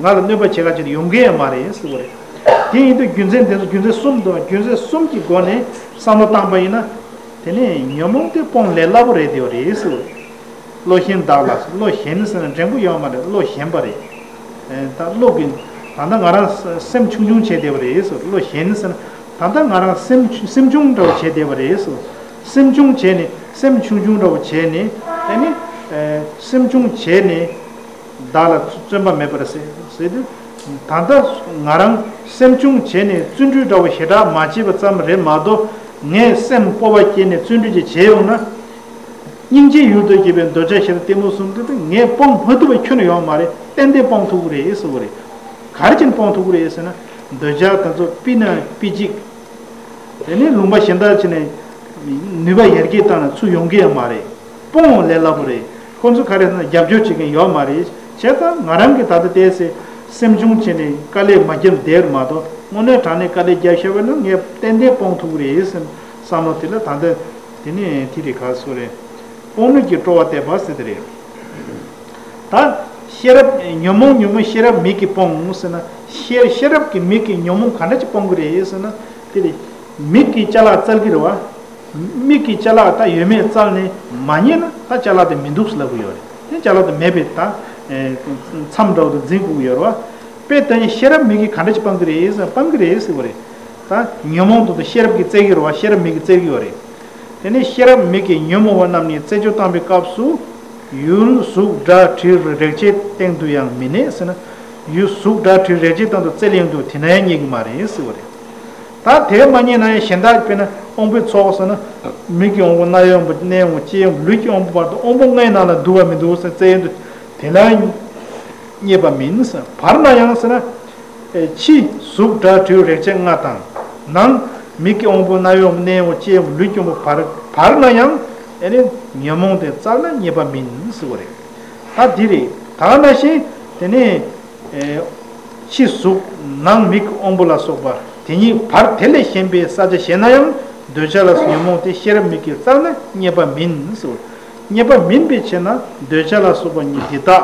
ང་ལ་གནོད་པ་བྱེད་ག་ཅིག་ཡོང་གི་ཡང་མ་རེད་ཟེར་བ་རེད། དེ་ཡིན་དུས་རྒྱུ་མཚན་དེ་ཚོ་རྒྱུ་མཚན་གསུམ་འདུག་རྒྱུ་མཚན་གསུམ་གྱི་སྒོ་ནས་བསམ་བློ་བཏང་པ་ཡིན་ན། དེ་ནས་ཉོན་མོངས་དེ་སྤོང་ལས་སླ་པོ་རེད་དེ་བ་རེད་ཟེར། བློ་ཞན་བདག་ལ། བློ་ཞན་ཟེར་ན་འགྲེང་བུ་ཡོད་མ་རེད། བློ་ཞན་པ་རེད། ཨེ། ད་བློ་གི། ད་ལྟ་ང་རང་སེམས་ཆུང་ཆུང་བྱས་བསྡད་པ་རེད་ཟེར། བློ་ཞན་ཟེར་ན་ད་ལྟ་ང་རང་སེམས་ཆུ་སེམས་ཆུང་འདྲ་བོ་བྱས་བསྡད་པ་རེད་ཟེར། སེམས་ཆུང་བྱས་ནས་སེམས་ཆུང་ཆུང་འདྲ་བོ་བྱས་ནས་ཨ་ནི། ཨེ། སེམས་ཆུང་བྱས་ནས། བདག་ལ་བརྩོན་པ་མེད་པར་ཟད་ཟེར་དུས། ད་ལྟ་ང་རང་སེམས་ཆུང་བྱས་ནས་བརྩོན་འགྲུས་འདྲ་བོ་ཞེ་དྲག་མ་བྱས་པ་ཙམ་རེད་མ་གཏོགས། ངས་སེམས་སྤོབས་པ་སྐྱེས་ནས་བརྩོན་འགྲུས་ཅིག་བྱས་ཡོང་ན། སྙིང་རྗེའི་ཡུལ་དུ་སྐྱེས་པའི་འདོད་ཆགས་ཞེ་སྡང་གཏི་མུག་གསུམ་དེ་ངས་སྤོང་མ་ཐུབ་པ་ཁྱོན་ནས་ཡོད་མ་རེད། ཏན་ཏན་སྤོང་ཐུབ་ཀྱི་རེད་ཟེར་བ་རེད། ག་རེ་བྱས་ནས་སྤོང་ཐུབ་ཀྱི་རེད་ཟེར་ན། འདོད་ཆགས་དེ་ཚོ་ཕུད་ན་ཕུད་གཅིག་དེ་ནས་ལུང་པ་གཞན་དག་ཕྱིན་ནས་ནུས་པ་ཡར་རྒྱས་བཏང་ན་ཚུར་ཡོང་གི་ཡང་མ་རེད། སྤོང་བ་ལས་སླ་པོ་རེད། ཁོང་ཚོ་ག་རེ་ཟེར་ན་རྒྱབ་སྐྱོར་བྱེད་མཁན་ཡོད་མ་རེད། བྱས་ཙང་ང་རང་གིས་ད་ལྟ་བལྟས་ཚེ་སེམས་ཆུང་བྱས་ནས་དཀའ་ལས་མ་བརྒྱབ་བསྡད་པ་མ་གཏོགས། དངོས་གནས་དྲང་གནས་དཀའ་ལས་བརྒྱབ་བཞག་པ་ན་ངས་ཏན་ཏན་སྤོང་ཐུབ་ཀྱི་རེད་བསམ་བསམ་བློ་དེ་ལ་ད་ལྟ་དེ་ནས་དེ་རེད། ག་སུ་རེད། སྤོང་ནུས་ཀྱི་སྤྲོ་བ་བརྟས་པ་ཟེར་དེ་རེད། ད་ཤེས་རབ་ཉོན་མོངས་ཉོན་མོངས་ཤེས་རབ་མིག་གིས་སྤོང་ཟེར་ན། ཤེས་ཤེས་རབ་ཀྱི་མིག་གིས་ཉོན་མོངས་ག་འདྲ་ཅིག་སྤོང་གི་རེད་ཟེར་ན། དེ་རེད། མིག་གིས་ཅ་ལག་བཙལ་གྱི་རེད་བ། མིག་གིས་ཅ་ལག་ད་ཡོད་མེད་བཙལ་ནས་མ་རྙེད་ན་ད་ཅ་ལག་དེ་མི་འདུག་ཟེར་ལབ་ཀྱི་ཡོད་རེད། དེ་ཅ་ལག་དེ་མེད་པའི་ད་མཚམས་འདྲ་བོ་དེ་འཛིན་དགོས་ཀྱི་ཡོད་རེད་བ། དཔེ་ལྟ་ན་ཤེས་རབ་མིག་གིས་ག་འདྲ་ཅིག་སྤང་གི་རེད་ཟེར་ན། སྤང་གི་རེད་ཟེར་བ་རེད། ད་ཉོན་མོངས་དེ་ཚོ་ཤེས་རབ་ཀྱིས་བཙལ་གྱི་རེད་བ། ཤེས་རབ་མིག་གིས་བཙལ་གྱི་ཡོད་རེད། དེ་ནས་ཤེས་རབ་མིག་གིས་ཉོན་མོངས་པ་རྣམས་ནི་རྩད་གཅོད་བཏང་བའི་སྐབས་སུ། ཡུལ་གཟུགས་སྒྲ་དྲི་རེག་བྱའི་སྟེང་དུ་ཡང་མི་གནས་ཟེར་ན། ཡུལ་གཟུགས་སྒྲ་དྲི་རེག་བྱའི་སྟེང་དུ་བཙལ་ཡོང་དུས་དེ་ན་ཡང་རྙེད་ཀྱི་མ་རེད་ཟེར་བ་རེད། ད་དེ་མ་རྙེད་ན་ཡང་གཞན་དག་དཔེར་ན་དབང་པོའི་ཚོགས་ཟེར་ན། མིག་གི་དབང་པོ་རྣ་བའི་དབང་པོ་སྣའི་དབང་པོ་ལྕེའི་དབང་པོ་ལུས་ཀྱི་དབང་པོ་བར་དུ་དབང་པོ་ལྔའི་ནང་ལ་འདུ་བ་མི་འདུག་ཟེར་བཙལ་ཡོང་དུས་དེ་ན་ཡང་རྙེད་པ་མིན་ཟེར། བར་ན་ཡང་ཟེར་ན། ཕྱི་གཟུགས་སྒྲ་དྲི་རེག་བྱ་ལྔ་དང་། ནང་མིག་གི་དབང་པོ་རྣ་བའི་དབང་པོ་སྣའི་དབང་པོ་ལྕེའི་དབང་པོ་ལུས་ཀྱི་དབང་པོ་བར་བར་ན་ཡང་ཨེ་ནི་ཉོན་མོངས་དེ་བཙལ་ན་རྙེད་པ་མིན་ཟེར་བ་རེད། ད་འདི་རེད། ད་ག་ནང་བཞིན་དེ་ནས་ཨེ་ཕྱི་གཟུགས་ནང་མིག་གི་དབང་པོ་ལ་སོགས་པ་དེ་ཉིད་བར་དེ་ལས་གཞན་པའི་ས་ཆ་གཞན་ན་ཡང་འདོད་ཆགས་ལ་སོགས་ཉོན་མོངས་དེ་ཤེས་རབ་མིག་གིས་བཙལ་ན་རྙེད་པ་མིན་ཟེར་བ་རེད། རྙེད་པ་མིན་པའི་ཕྱིར་ན་འདོད་ཆགས་ལ་སོགས་པ་ཉིད་འདི་དག་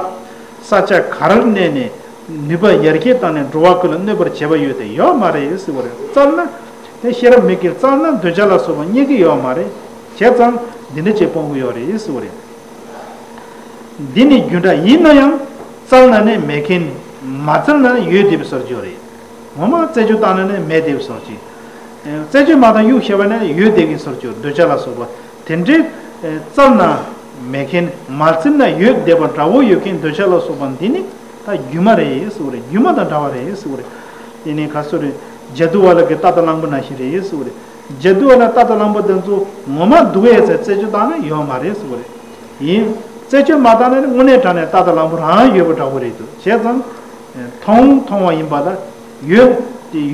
ས་ཆ་ག་རེར་གནས་ནས་ནུས་པ་ཡར་རྒྱས་བཏང་ནས་འགྲོ་བ་ཀུན་ལ་གནོད་པར་བྱེད་པ་ཡོད་དེ་ཡོད་མ་རེད་ཟེར་བ་རེད། བཙལ་ན་དེ་ཤེས་རབ་མིག་གིས་བཙལ་ན་འདོད་ཆགས་ལ་སོགས་པ་རྙེད་ཀྱི་ཡོད་མ་རེད། བྱས་ཙང་འདི་འདྲ་བྱས་སྤོང་གི་ཡོད་རེད་ཟེར་བ་རེད། འདི་ནི་རྒྱུ་འདྲ་ཡིན་ན་ཡང་བཙལ་ན་ནི་མེད་མཁན། མ་བཙལ་ན་ནི་ཡོད་བསྡད་པའི་བཟོ་འདྲ་ཅིག་ཡོད་རེད། ངོ་མ་རྩད་གཅོད་བཏང་ན་ནི་མེད་བསྡད་པའི་བཟོ་འདྲ་ཅིག་རྩད་གཅོད་མ་བཏང་གཡུག་བཞག་པ་ན་ཡོད་བསྡད་ཀྱི་བཟོ་འདྲ་ཅིག་འདོད་ཆགས་ལ་སོགས་པ་དེ་འདྲའི་བཙལ་ན་མེད་མཁན། མ་བཙལ་ན་ཡོད་བསྡད་པ་འདྲ་བོ་ཡོད་མཁན་འདོད་ཆགས་ལ་སོགས་པ་འདི་ནི་ད་སྒྱུ་མ་རེད་ཟེར་བ་རེད། སྒྱུ་མ་དང་འདྲ་བ་རེད་ཟེར་བ་རེད། དེ་ནི་ག་སོ་རེད། ཇ་དུ་ཝ་ལ་གི་རྟ་དང་གླང་པོ་ནང་བཞིན་རེད་ཟེར་བ་རེད། ཇ་དུ་ཝ་ལ་རྟ་དང་གླང་པོ་དེ་ཚོ་ངོ་མ་འདུག་ཡས་ཟེར་རྩད་གཅོད་བཏང་ན་ཡོད་མ་རེད་ཟེར་བ་རེད། ཡིན། རྩད་གཅོད་མ་བཏང་ན་ནི་དངོས་གནས་དྲང་གནས་རྟ་དང་གླང་པོ་རང་ཡོད་པ་འདྲ་བོ་རེད་འདུག་བྱས་ཙང་། མཐོང་མཐོང་བ་ཡིན་པ་ལ། ཡོད་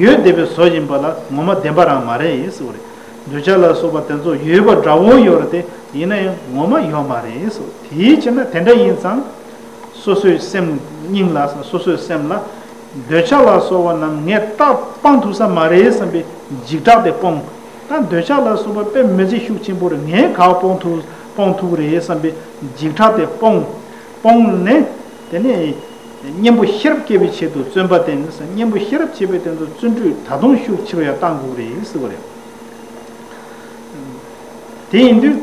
ཡོད་བསྡད་པའི་བཟོ་ཡིན་པ་ལ་ངོ་མ་བདེན་པ་རང་མ་རེད་ཟེར་བ་རེད། འདོད་ཆགས་ལ་སོགས་པ་དེ་ཚོ་ཡོད་པ་འདྲ་བོ་ཡོད་རེད་དེ་ཡིན་ན་ཡང་ངོ་མ་ཡོད་མ་རེད་ཟེར། དེའི་ཕྱིར་ན་དེ་འདྲ་ཡིན་ཙང་། སོ་སོའི་སེམས་སྙིང་ལ་སོ་སོའི་སེམས་ལ། འདོད་ཆགས་ལ་སོགས་པ་རྣམས་ངས་རྟག་སྤང་ཐུབ་ས་མ་རེད་བསམ་པའི་འཇིགས་སྐྲག་དེ་སྤོང་། ད་འདོད་ཆགས་ལ་སོགས་པ་དཔེ་མི་སྲིད་ཤུགས་ཆེན་པོ་རེད། ངས་ག་པ་སྤོང་ཐུབ་སྤོང་ཐུབ་ཀྱི་རེད་བསམ་པའི་འཇིགས་སྐྲག་དེ་སྤོང་། སྤོང་ནས་དེ་ནས་གཉེན་པོ་ཤེས་རབ་སྐྱེ་བའི་ཆེད་དུ་བརྩོན་པ་བསྟེན། གཉེན་པོ་ཤེས་རབ་བྱེད་པའི་དོན་དུ་བརྩོན་འགྲུས་ད་དུང་ཤུགས་ཆེ་རུ་ཡང་གཏང་དགོས་ཀྱི་རེད་ཟེར་བ་རེད། དེ་ཡིན་དུས།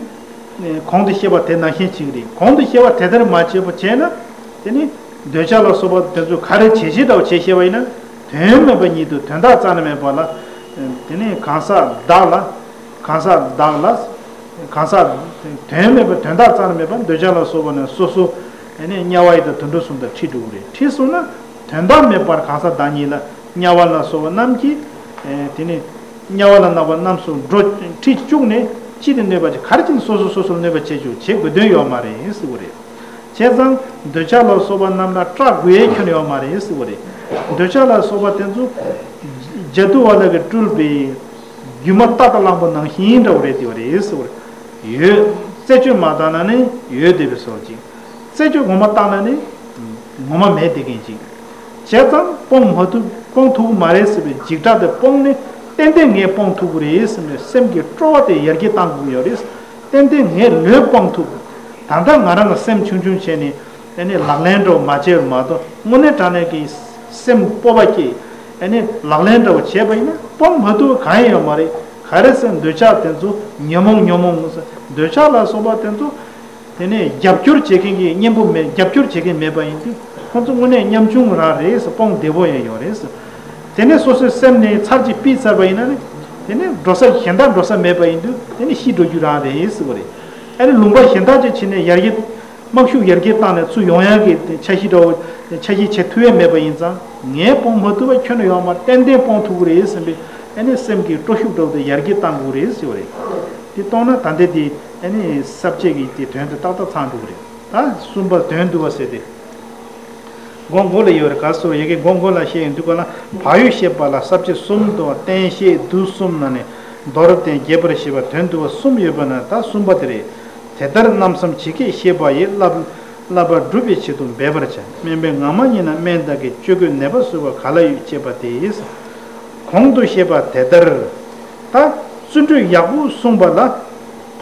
གོང་དུ་བཤད་པ་དེ་ནང་བཞིན་བྱེད་ཀྱི་རེད། གོང་དུ་བཤད་པ་དེ་ལྟར་མ་བྱས་པ་བྱས་ན། དེ་ནི་འདོད་ཆགས་ལ་སོགས་པ་དེ་ཚོ་ག་རེ་བྱེད་བྱེད་འདྲ་བོ་བྱེད་ཤེས་པ་ཡིན་ན། དོན་མེད་པ་ཉིད་དུ་དོན་དག་རྩ་ནས་མེད་པ་ལ། དེ་ནས་གང་ཟག་བདག་ལ། གང་ཟག་བདག་ལ། གང་ཟག་དོན་མེད་པ། དོན་དག་རྩ་ནས་མེད་པ། འདོད་ཆགས་ལ་སོགས་པ་ནི་སོ་སོ། ཨ་ནི་དམྱལ་བ་ཡི་དྭགས་དུད་འགྲོ་གསུམ་དང་འཁྲིད་འགྲོ་གི་རེད། འཁྲིད་སོང་ན་དོན་དག་མེད་པར་གང་ཟག་བདག་ཉིད་ལ་དམྱལ་བ་ལ་སོགས་པ་རྣམས་ཀྱིས། ཨེ་དེ་ནི་དམྱལ་བ་ལ་སོགས་པ་རྣམས་སུ་འགྲོ་འཁྲིད་བཅུག་ནས་ཅི་སྟེ་གནོད་པ་ཅི། ག་རེ་བྱས་ནས་སོ་སོ་སོ་སོར་གནོད་པ་བྱེད་བཅུག་བྱེད་དགོས་དོན་ཡོད་མ་རེད་ཟེར་བ་རེད། བྱས་ཙང་འདོད་ཆགས་ལ་སོགས་པ་རྣམས་ལ་སྐྲག་དགོས་ཡས་ཁྱོན་ཡོད་མ་རེད་ཟེར་བ་རེད། འདོད་ཆགས་ལ་སོགས་པ་དེ་ཚོ་ཇ་ཏུ་བ་ལ་གིས་སྤྲུལ་པའི་སྒྱུ་མ་ཏག་ཏག་གླང་པོ་ནང་བཞིན་འདྲ་བ་རེད། དེ་བ་རེད་ཟེར་བ་རེད། ཡོད། རྩད་གཅོད་མ་བཏང་ན་ནི་ཡོད་བསྡད་པའི་བཟོ་ཅིག་རྩད་གཅོད་ངོ་མ་བཏང་ན་ནི་ངོ་མ་མེད་བསྡད་མཁན་ཅིག་བྱས་ཙང་སྤོང་མ་ཐུབ། སྤོང་ཐུབ་ཀྱི་མ་རེད་ཟེར་བའི་འཇིགས་སྐྲག་དེ་སྤོང་ནས་ཏན་ཏན་ངས་སྤོང་ཐུབ་ཀྱི་རེད་ཟེར་ནས་སེམས་ཀྱི་སྤྲོ་བ་དེ་ཡར་རྒྱས་གཏང་དགོས་ཀྱི་ཡོད་རེད། ཏན་ཏན་ངས་ལོས་སྤོང་ཐུབ། ད་ལྟ་ང་རང་གི་སེམས་ཆུང་ཆུང་བྱས་ནས་ཨ་ནི་ལག་ལེན་འདྲ་བོ་མ་བྱས་པ་མ་གཏོགས། དངོས་གནས་དྲང་གནས་ཀྱི་སེམས་སྤོབས་པ་སྐྱེས། ཨ་ནི་ལག་ལེན་འདྲ་བོ་བྱས་པ་ཡིན་ན་སྤོང་མ་ཐུབ་པ་གང་ཡང་ཡོད་མ་རེད། ག་རེ་ཟེར་འདོད་ཆགས་དེ་ཚོ་ཉོན་མོངས་ཉོན་མོངས་ཟེར། འདོད་ཆགས་ལ་སོགས་པ་དེ་ཚོ། དེ་ནས་རྒྱབ་སྐྱོར་བྱེད་མཁན་གྱི་གཉེན་པོ་མེད། རྒྱབ་སྐྱོར་བྱེད་མཁན་མེད་པ་ཡིན་དུས་ཁོང་ཚོ་དངོས་གནས་ཉམ་ཆུང་རང་རེད་ཟེར། སྤོང་བདེ་པོ་ཡང་ཡོད་རེད་ཟེར། དེ་ནས་སོ་སོའི་སེམས་ནས་ཚར་གཅིག་ཕུད་ཚར་བ་ཡིན་ན་ནི། དེ་ནས་འགྲོ་ས་གཞན་དག་འགྲོ་ས་མེད་པ་ཡིན་དུས་དེ་ནས་ཤི་འགྲོ་རྒྱུ་རང་རེད་ཟེར་བ་རེད། ཨ་ནི་ལུང་པ་གཞན་དག་ཅིག་ཕྱིན་ནས་ཡར་རྒྱས། དམག་ཤུགས་ཡར་རྒྱས་བཏང་ནས་ཚུར་ཡོང་ཡག་གི་འཆར་གཞི་འདྲ་བོ། འཆར་གཞི་བྱེད་ཐུབ་ཡས་མེད་པ་ཡིན་ཙང་། ངས་སྤོང་མ་ཐུབ་པ་ཁྱོན་ནས་ཡོད་མ་རེད། ཏན་ཏན་སྤོང་ཐུབ་ཀྱི་རེད་ཟེར་བའི་ཨ་ནི་སེམས་ཀྱི་སྤྲོ་ཤུགས་འདྲ་བོ་དེ་ཡར་རྒྱས་གཏང་དགོས་རེད་ཟེར་བ་རེད། དེ་གཏོང་ན་ད་ལྟའི་དེ་ཨ་ནི་ས་བཅད་ཀྱི་དེ་དོན་དེ་ཏག་ཏག་ཚང་འགྲོ་གི་རེད། ད་གསུམ་པ་དོན་བསྡུ་བ་ཟེར་ཏེ། མགོ་མགོ་ལ་ཡོད་རེད། ག་སོ་ཡི་གེ་མགོ་མགོ་ལ་བཤད་ཡོང་དུས་ག་ལ། བག་ཡོད་བཤད་པ་ལ་ས་བཅད་གསུམ་དང་། རྟེན་བཤད་བསྡུ་གསུམ་ན་ནི་མདོར་བསྟན་རྒྱས་པར་བཤད་པ་དོན་བསྡུ་བ་གསུམ་ཡོད་པ་ན་ད་གསུམ་པ་དེ་རེད། དེ་ལྟར་རྣམ་གསུམ་ཇི་སྐད་བཤད་པ་ཡི། བསླབ་བསླབ་པ་སྒྲུབ་པའི་ཆེད་དུ་འབད་པར་བྱ། སྨན་པས་ངག་མ་བསྙེན་ན་སྨན་དག་གི། བཅོས་དགོས་ནད་པ་གསོ་བ་ག་ལ་ཡོད། ཅེས་པ་དེ། གོང་དུ་བཤད་པ་དེ་ལྟར་ད་བརྩོན་འགྲུས་ཡག་པོ་གསུངས་པ་ལ་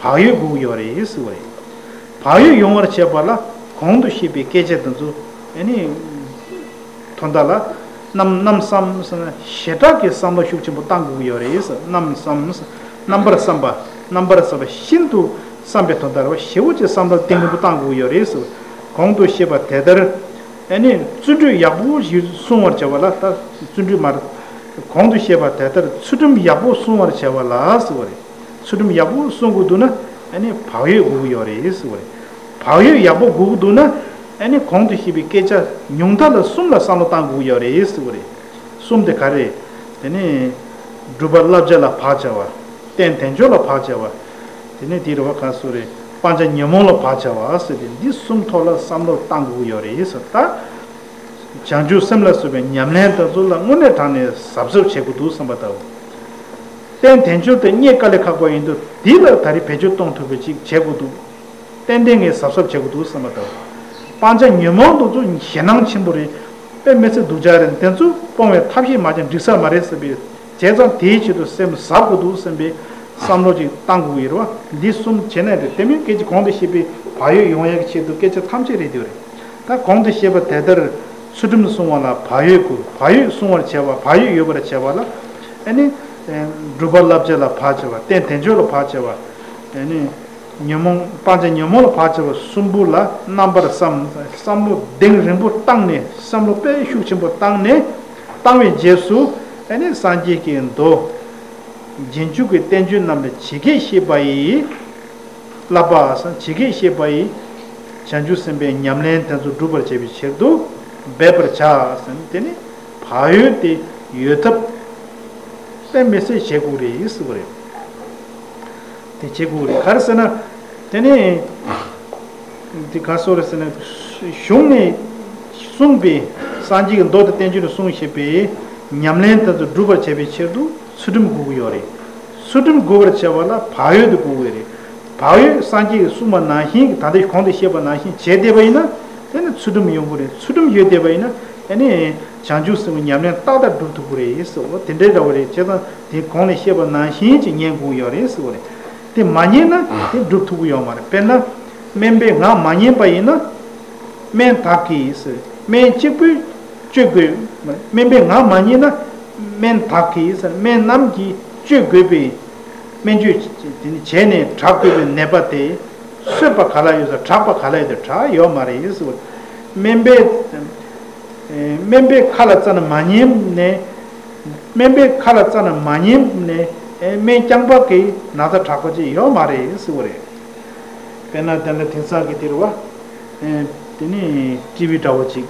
བག་ཡོད་དགོས་ཀྱི་ཡོད་རེད་ཟེར་བ་རེད། བག་ཡོད་ཡོང་བར་བྱེད་པ་ལ་གོང་དུ་བཤད་པའི་སྐད་ཆ་དེ་ཚོ་ཨ་ནི་དོན་དག་ལ་རྣམ་རྣམ་བསམ་ཟེར་ན་ཞེ་དྲག་གི་བསམ་བློ་ཤུགས་ཆེན་པོ་བཏང་དགོས་ཀྱི་ཡོད་རེད་ཟེར། རྣམ་བསམ་ཟེར། རྣམ་པར་བསམ་པ། རྣམ་པར་བསམ་པ་ཤིན་ཏུ་བསམ་པའི་དོན་དག་རེད་བ། ཞེ་པོ་ཅིག་བསམ་བློ་གཏིང་རིང་པོ་བཏང་དགོས་ཀྱི་ཡོད་རེད་ཟེར། གོང་དུ་བཤད་པ་དེ་ལྟར་ཨ་ནི་བརྩོན་འགྲུས་ཡག་པོ་ཞིག་གསུང་བར་བྱ་བ་ལ། ད་བརྩོན་འགྲུས་མར་གོང་དུ་བཤད་པ་དེ་ལྟར་ཚུལ་ཁྲིམས་ཡག་པོ་སྲུང་བར་བྱ་བ་ལ་ཟེར་བ་རེད། ཚུལ་ཁྲིམས་ཡག་པོ་སྲུང་དགོས་འདུག་ན་ཨ་ནི་བག་ཡོད་དགོས་ཀྱི་ཡོད་རེད་ཟེར་བ་རེད། བག་ཡོད་ཡག་པོ་དགོས་ཀྱི་འདུག་ན་ཨ་ནི་གོང་དུ་བཤད་པའི་སྐད་ཆ་ཉུང་མཐའ་ལ་གསུམ་ལ་བསམ་བློ་བཏང་དགོས་ཀྱི་ཡོད་རེད་ཟེར་བ་རེད། གསུམ་དེ་ག་རེ་རེད། དེ་ནི་སྒྲུབ་པ་བསླབ་བྱ་ལ་བག་བྱ་བ། རྟེན་དལ་འབྱོར་ལ་བག་བྱ་བ། དེ་ནི་དེ་རེད་བ། ག་སོ་རེད། སྤང་བྱ་ཉོན་མོངས་ལ་བག་བྱ་བ་ཟེར་ཏེ་འདི་གསུམ་ཐོག་ལ་བསམ་བློ་བཏང་དགོས་ཀྱི་ཡོད་རེད་ཟེར། ད་བྱང་ཆུབ་སེམས་ལ་སོགས་པའི་ཉམས་ལེན་དེ་ཚོ་ལ་དངོས་གནས་དྲང་ནས་གཟབ་གཟབ་བྱེད་དགོས་འདུག་བསམ་པ་ལྟ་བུ། རྟེན་དལ་འབྱོར་དེ་རྙེད་དཀའ་ལས་ཁག་པོ་ཡིན་དུས་འདི་ལ་ད་རེས་བེད་སྤྱོད་གཏོང་ཐུབ་པ་ཅིག་བྱེད་དགོས་འདུག་ཏན་ཏན་ངས་གཟབ་གཟབ་བྱེད་དགོས་འདུག་བསམ་པ་དང་། སྤང་བྱ་ཉོན་མོངས་དེ་ཚོ་ཞེད་སྣང་ཆེན་པོ་རེད། དཔེ་མི་སྲིད་སྡུག་ཅག་རེད། དེ་ཚོ་སྤོང་བའི་ཐབས་ཤེས་མ་བྱས་འགྲིག་ས་མ་རེད་བསམ་པའི། བྱས་ཙང་དེའི་ཆེད་དུ་སེམས་གཟབ་དགོས་འདུག་བསམ་པའི་བསམ་བློ་ཅིག་བཏང་དགོས་ཀྱི་རེད་བ། འདི་གསུམ་བྱས་ན་རེད། དེ་མིན་སྐད་ཆ་གོང་དུ་བཤད་པའི་བག་ཡོད་ཡོང་ཡག་གི་ཆེད་དུ་སྐད་ཆ་ཐམས་ཅད་རེད་འདུག་རེད། ད་གོང་དུ་བཤད་པ་དེ་ལྟར་ཚུལ་ཁྲིམས་སྲུང་བ་ལ་བག་ཡོད་དགོས། བག་ཡོད་སྲུང་བར་བྱ་བ། བག་ཡོད་ཡོད་པར་བྱ་བ་ལ་ཨ་ནི་སྒྲུབ་པ་བསླབ་བྱ་ལ་བག་བྱ་བ། རྟེན་དལ་འབྱོར་ལ་བག་བྱ་བ། ཨ་ནི། ཉོན་མོངས། སྤང་བྱ་ཉོན་མོངས་ལ་བག་བྱ་བ་གསུམ་པོ་ལ་རྣམ་པར་བསམ། བསམ་བློ་གཏིང་རིང་པོ་བཏང་ནས། བསམ་བློ་དཔེ་ཤུགས་ཆེན་པོ་བཏང་ནས། བཏང་བའི་རྗེས་སུ་ཨ་ནི་སངས་རྒྱས་ཀྱི་མདོ། རྗེས་འཇུག་གི་བསྟན་བཅོས་རྣམས་ལ་ཇི་སྐད་བཤད་པ་ཡི། བསླབ་པ་ཟེར། ཇི་སྐད་བཤད་པ་ཡི། བྱང་ཆུབ་སེམས་དཔའི་ཉམས་ལེན་དེ་ཚོ་སྒྲུབ་པར་བྱེད་པའི་ཕྱིར་དུ་འབད་པར་བྱ་ཟེར། དེ་ནི་བག་ཡོད་དེ་ཡོད་ཐབས་དཔེ་མི་སྲིད་བྱེད་དགོས་རེད་ཟེར་བ་རེད། དེ་བྱེད་དགོས་རེད། ག་རེ་ཟེར་ན། དེ་ནས་དེ་ག་སོ་རེད་ཟེར་ན། གཞུང་ནས་གསུངས་པའི་སངས་རྒྱས་ཀྱི་མདོ་དང་བསྟན་བཅོས་ནས་གསུངས་བཞིན་པའི་ཉམས་ལེན་དེ་ཚོ་སྒྲུབ་པར་བྱེད་པའི་ཕྱིར་དུ་ཚུལ་ཁྲིམས་དགོས་ཀྱི་ཡོད་རེད། ཚུལ་ཁྲིམས་དགོས་པར་བྱ་བ་ལ་བག་ཡོད་དེ་དགོས་ཀྱི་རེད། བག་ཡོད་སངས་རྒྱས་ཀྱིས་གསུངས་པ་ནང་བཞིན། ད་ལྟ་གོང་དུ་བཤད་པ་ནང་བཞིན་བྱས་བསྡད་པ་ཡིན་ན། དེ་ནི་ཚུལ་ཁྲིམས་ཡོང་གི་རེད། ཚུལ་ཁྲིམས་ཡོད་བསྡད་པ་ཡིན་ན་ཨ་ནི་བྱང་ཆུབ་སེམས་ཀྱི་ཉམས་ལེན་ཏག་ཏག་སྒྲུབ་ཐུབ་ཀྱི་རེད་ཟེར་བ་དེ་འདྲའི་འདྲ་བོ་རེད། བྱས་ཙང་དེ་གོང་ནས་བཤད་པ་ནང་བཞིན་ཅིག་ཉན་དགོས་ཀྱི་ཡོད་རེད་ཟེར་བ་རེད། དེ་མ་ཉན་ན་དེ་སྒྲུབ་ཐུབ་ཀྱི་ཡོད་མ་རེད། དཔེར་ན། སྨན་པས་ངག་མ་བསྙེན་པ་ཡིན་ན། སྨན་དག་གིས་ཟེར། སྨན་གཅིག་པུས་བཅོས་དགོས། སྨན་པས་ངག་མ་བསྙེན་ན། སྨན་དག་གིས་ཟེར། སྨན་རྣམས་ཀྱིས་བཅོས་དགོས་པའི། སྨན་བཅོས་དེ་ནི་བྱས་ནས་དྲག་དགོས་པའི་ནད་པ་དེ། གསོས་པ་ག་ལ་ཡོད་ཟེར། དྲག་པ་ག་ལ་ཡོད་ཟེར། དྲག་ཡོད་མ་རེད་ཟེར། སྨན་པས། སྨན་པས་ཁ་ལ་རྩ་ནས་མ་ཉན་ནས། སྨན་པའི་ཁ་ལ་རྩ་ནས་མ་ཉན་ནས་ཨེ་སྨན་རྐྱང་པ་གིས་ན་ཚ་དྲག་པ་ཅིག་ཡོད་མ་རེད་ཟེར་བ་རེད། དཔེར་ན་དེ་ལ་དེང་སང་གི་དེ་རེད་བ། ཨེ་དེ་ནི་ཊི་བི་འདྲ་བོ་ཅིག་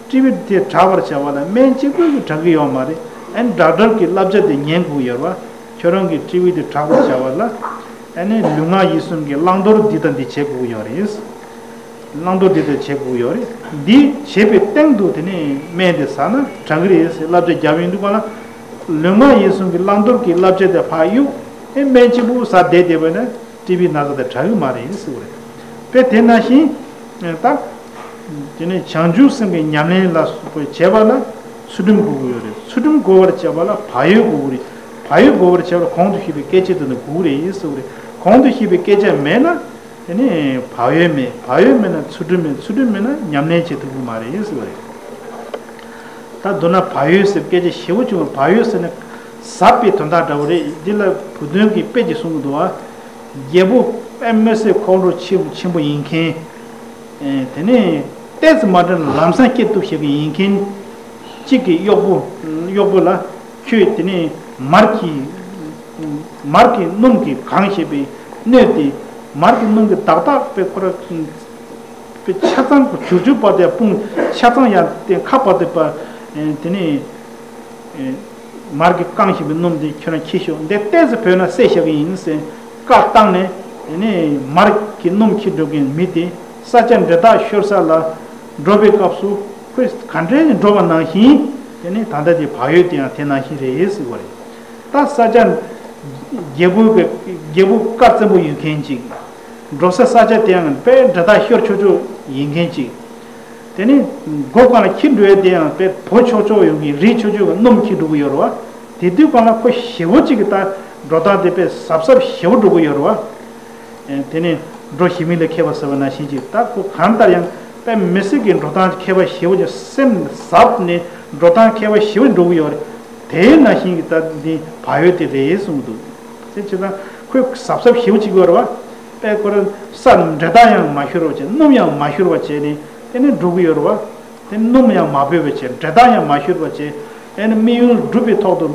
ཊི་བི་དེ་དྲག་པར་བྱ་བ་ལ་སྨན་གཅིག་པོས་ཀྱིས་དྲག་གི་ཡོད་མ་རེད། ཨེ་ཌོག་ཊར་གྱི་བསླབ་བྱ་དེ་ཉན་དགོས་ཡོད་རེད་བ། ཁྱོད་རང་གི་ཊི་བི་དེ་དྲག་པར་བྱ་བ་ལ་ཨེ་ནི་ལུས་ངག་ཡིད་གསུམ་གྱི་བླང་དོར་འདི་དང་འདི་བྱེད་དགོས་ཀྱི་ཡོད་རེད། བླང་དོར་འདི་ལྟར་བྱེད་དགོས་ཡོད་རེད། འདི་བྱེད་པའི་སྟེང་དུ་དེ་ནས་སྨན་དེ་ཟ་ན་དྲག་གི་རེད་ཟེར་བསླབ་བྱ་བརྒྱབ་ཡོང་དུས་གང་ལ། ལུས་ངག་ཡིད་གསུམ་གྱི་བླང་དོར་གྱི་བསླབ་བྱ་དེ་ཕར་གཡུག་ཨེ་སྨན་གཅིག་པུ་ཟ་བསྡད་བསྡད་པ་ན་ཊི་བི་ན་ཚ་དེ་དྲག་གི་མ་རེད་ཟེར་བ་རེད། དཔེ་དེ་ནང་བཞིན་ད་དེ་ནས་བྱང་ཆུབ་སེམས་ཀྱི་ཉམས་ལེན་ལ་སོགས་པ་བྱེད་པ་ལ་ཚུལ་ཁྲིམས་དགོས་ཀྱི་ཡོད་རེད། ཚུལ་ཁྲིམས་དགོས་པར་བྱེད་པ་ལ་བག་ཡོད་དགོས་ཀྱི་རེད། བག་ཡོད་དགོས་པར་བྱེད་པ་ལ་གོང་དུ་ཞུས་པའི་སྐད་ཆ་དེ་ནི་དགོས་ཀྱི་རེད་ཟེར་བ་རེད། གོང་དུ་ཞུས་པའི་སྐད་ཆ་མེད་ན། དེ་ནས་བག་ཡོད་མེད། བག་ཡོད་མེད་ན་ཚུལ་ཁྲིམས་མེད། ཚུལ་ཁྲིམས་མེད་ན་ཉམས་ལེན་བྱེད་ཐུབ་ཀྱི་མ་རེད་ཟེར་བ་རེད། ད་མདོར་ན་བག་ཡོད་ཟེར་སྐད་ཆ་ཞེ་པོ་བྱུང་བ། བག་ཡོད་ཟེར་ན་ཟབ་པའི་དོན་དག་འདྲ་བོ་རེད། འདི་ལ་བུ་སྟོན་གྱིས་དཔེ་ཅིག་གསུང་གི་འདུག་བ། རྒྱལ་པོ་དཔེ་མི་སྲིད་ཁོང་ཁྲོ་ཆེན་ཆེན་པོ་ཡིན་མཁན། ཨེ་དེ་ནས་ཏོག་ཙམ་མ་འགྲོ་ན་ལམ་སང་སྐྱེ་ཐུབ་ཤེས་ཀྱི་ཡིན་མཁན་གཅིག་གི་གཡོག་པོ་གཡོག་པོ་ལ། ཁྱོད་དེ་ནས་མར་གྱི་མར་གྱི་སྣུམ་གྱིས་གང་བྱས་པའི་སྣོད་དེ། མར་གྱི་སྣུམ་གྱིས་བདག་བདག་པའི་ཁོ་ར་པའི་ཆ་ཚང་གི་བྱུར་བྱུར་བར་དུ་ཡང་སྤུངས། ཆ་ཚང་ཡང་དེ་ཁ་བར་དུ་པ་དེ་ནས་མར་གྱིས་བཀང་བཞིན་པའི་སྣུམ་དེ་ཁྱོད་རང་འཁྱེར་ཤོག་འདི་ཏོག་ཙམ་བོས་ན་བསད་བཞག་གི་ཡིན་ཟེར་བཀའ་བཏང་ནས། དེ་ནས་མར་གྱི་སྣུམ་འཁྱེར་འགྲོ་མཁན་མི་དེ་ས་ཆ་འདྲེ་ཐག་ཤོར་ས་ལ་འགྲོ་བའི་སྐབས་སུ་ཁོས་ག་འདྲས་འགྲོ་བ་ནང་བཞིན། དེ་ནས་ད་ལྟ་དེ་བག་ཡོད་དེ་ཡང་དེ་ནང་བཞིན་རེད་ཟེར་བ་རེད། ད་ས་ཆ་རྒྱལ་པོ་གི་རྒྱལ་པོ་བཀའ་བཙན་པོ་ཡོད་མཁན་ཅིག་འགྲོ་ས་ས་ཆ་དེ་ཡང་དཔེ་འདྲེ་ཐག་ཤོར་ཆོག་ཆོག་ཡིན་མཁན་ཅིག་དེ་ནི་སྒོ་གང་ལ་འཁྱེར་འགྲོ་ཡ་དེ་ཡང་དཔེ་བོ་ཆོག་ཆོག་ཡོང་གི་རིག་ཆོག་ཆོག་གི་སྣུམ་འཁྱེར་འགྲོ་གི་ཡོད་རེད་བ། དེ་དུས་གང་ལ་ཁོ་ཞེ་བོ་ཅིག་གི་ད་འགྲོ་སྟངས་དེ་དཔེ་གཟབ་གཟབ་ཞེ་བོ་འགྲོ་གི་ཡོད་རེད་བ། ཨེ་དེ་ནི་འགྲོ་ཞི་མི་ལ་མཁས་པ་ཟེར་བ་ནང་བཞིན་ཅིག་ད་ཁོ་གང་ལྟར་ཡང་དཔེ་མི་སྲིད་ཀྱི་འགྲོ་སྟངས་མཁས་པ་ཞེ་བོ་ཅིག་སེམས་གཟབ་ནས་འགྲོ་སྟངས་མཁས་པ་ཞེ་བོ་འགྲོ་གི་ཡོད་རེད། དེའི་ནང་བཞིན་གྱི་ད་འདི་བག་ཡོད་དེ་རེད་གསུངས་འདུག་དེ་བྱས་ཙང་ཁོས་གཟབ་གཟབ་ཞེ་བོ་ཅིག་ཡོད་རེད་བ། དཔེ་ཁོ་རང་ས་འདྲེ་ཐག་ཡང་མ་ཤོར་བ་བྱས། སྣུམ་ཡང་མ་ཤོར་བ་བྱས་ནས་དེ་ནི་འགྲོ་གི་ཡོད་རེད་བ། དེ་སྣུམ་ཡང་མ་བོས་པ་བྱས། འདྲེ་ཐག་ཡང་མ་ཤོར་བ་བྱས། ཨེ་ནི་དམིགས་ཡུལ་འགྲུབ་པའི་ཐོག་ཏུ་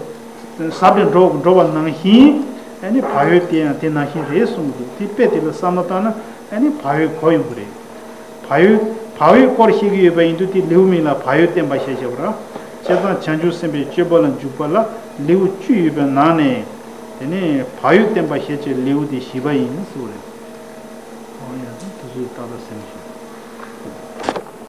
ཟབ་ནས་འགྲོ་འགྲོ་བ་ནང་བཞིན། ཨེ་ནི་བག་ཡོད་དེ་ཡང་དེ་ནང་བཞིན་རེད་གསུངས་འདུག་དེ་དཔེ་དེ་ལ་བསམ་བློ་བཏང་ན་ཨེ་ནི་བག་ཡོད་གོ་ཡོང་གི་རེད། བག་ཡོད་བག་ཡོད་སྐོར་བཤད་ཀྱི་ཡོད་པ་ཡིན་དུས་དེ་ལེའུ་མིང་ལ་བག་ཡོད་བསྟན་པ་ཞེས་བྱ་བ་རེད། བྱས་ཙང་བྱང་ཆུབ་སེམས་དཔའི་སྤྱོད་པ་ལ་འཇུག་པ་ལ་ལེའུ་བཅུ་ཡོད་པའི་ནང་ནས། དེ་ནས་བག་ཡོད་བསྟན་པ་ཞེས་བྱའི་ལེའུ་དེ་བཞི་པ་ཡིན་ཟེར་བ་རེད། འོ་ཡ། དེ་ཚོའི་ཏག་ཏག་སེམས་ཤོག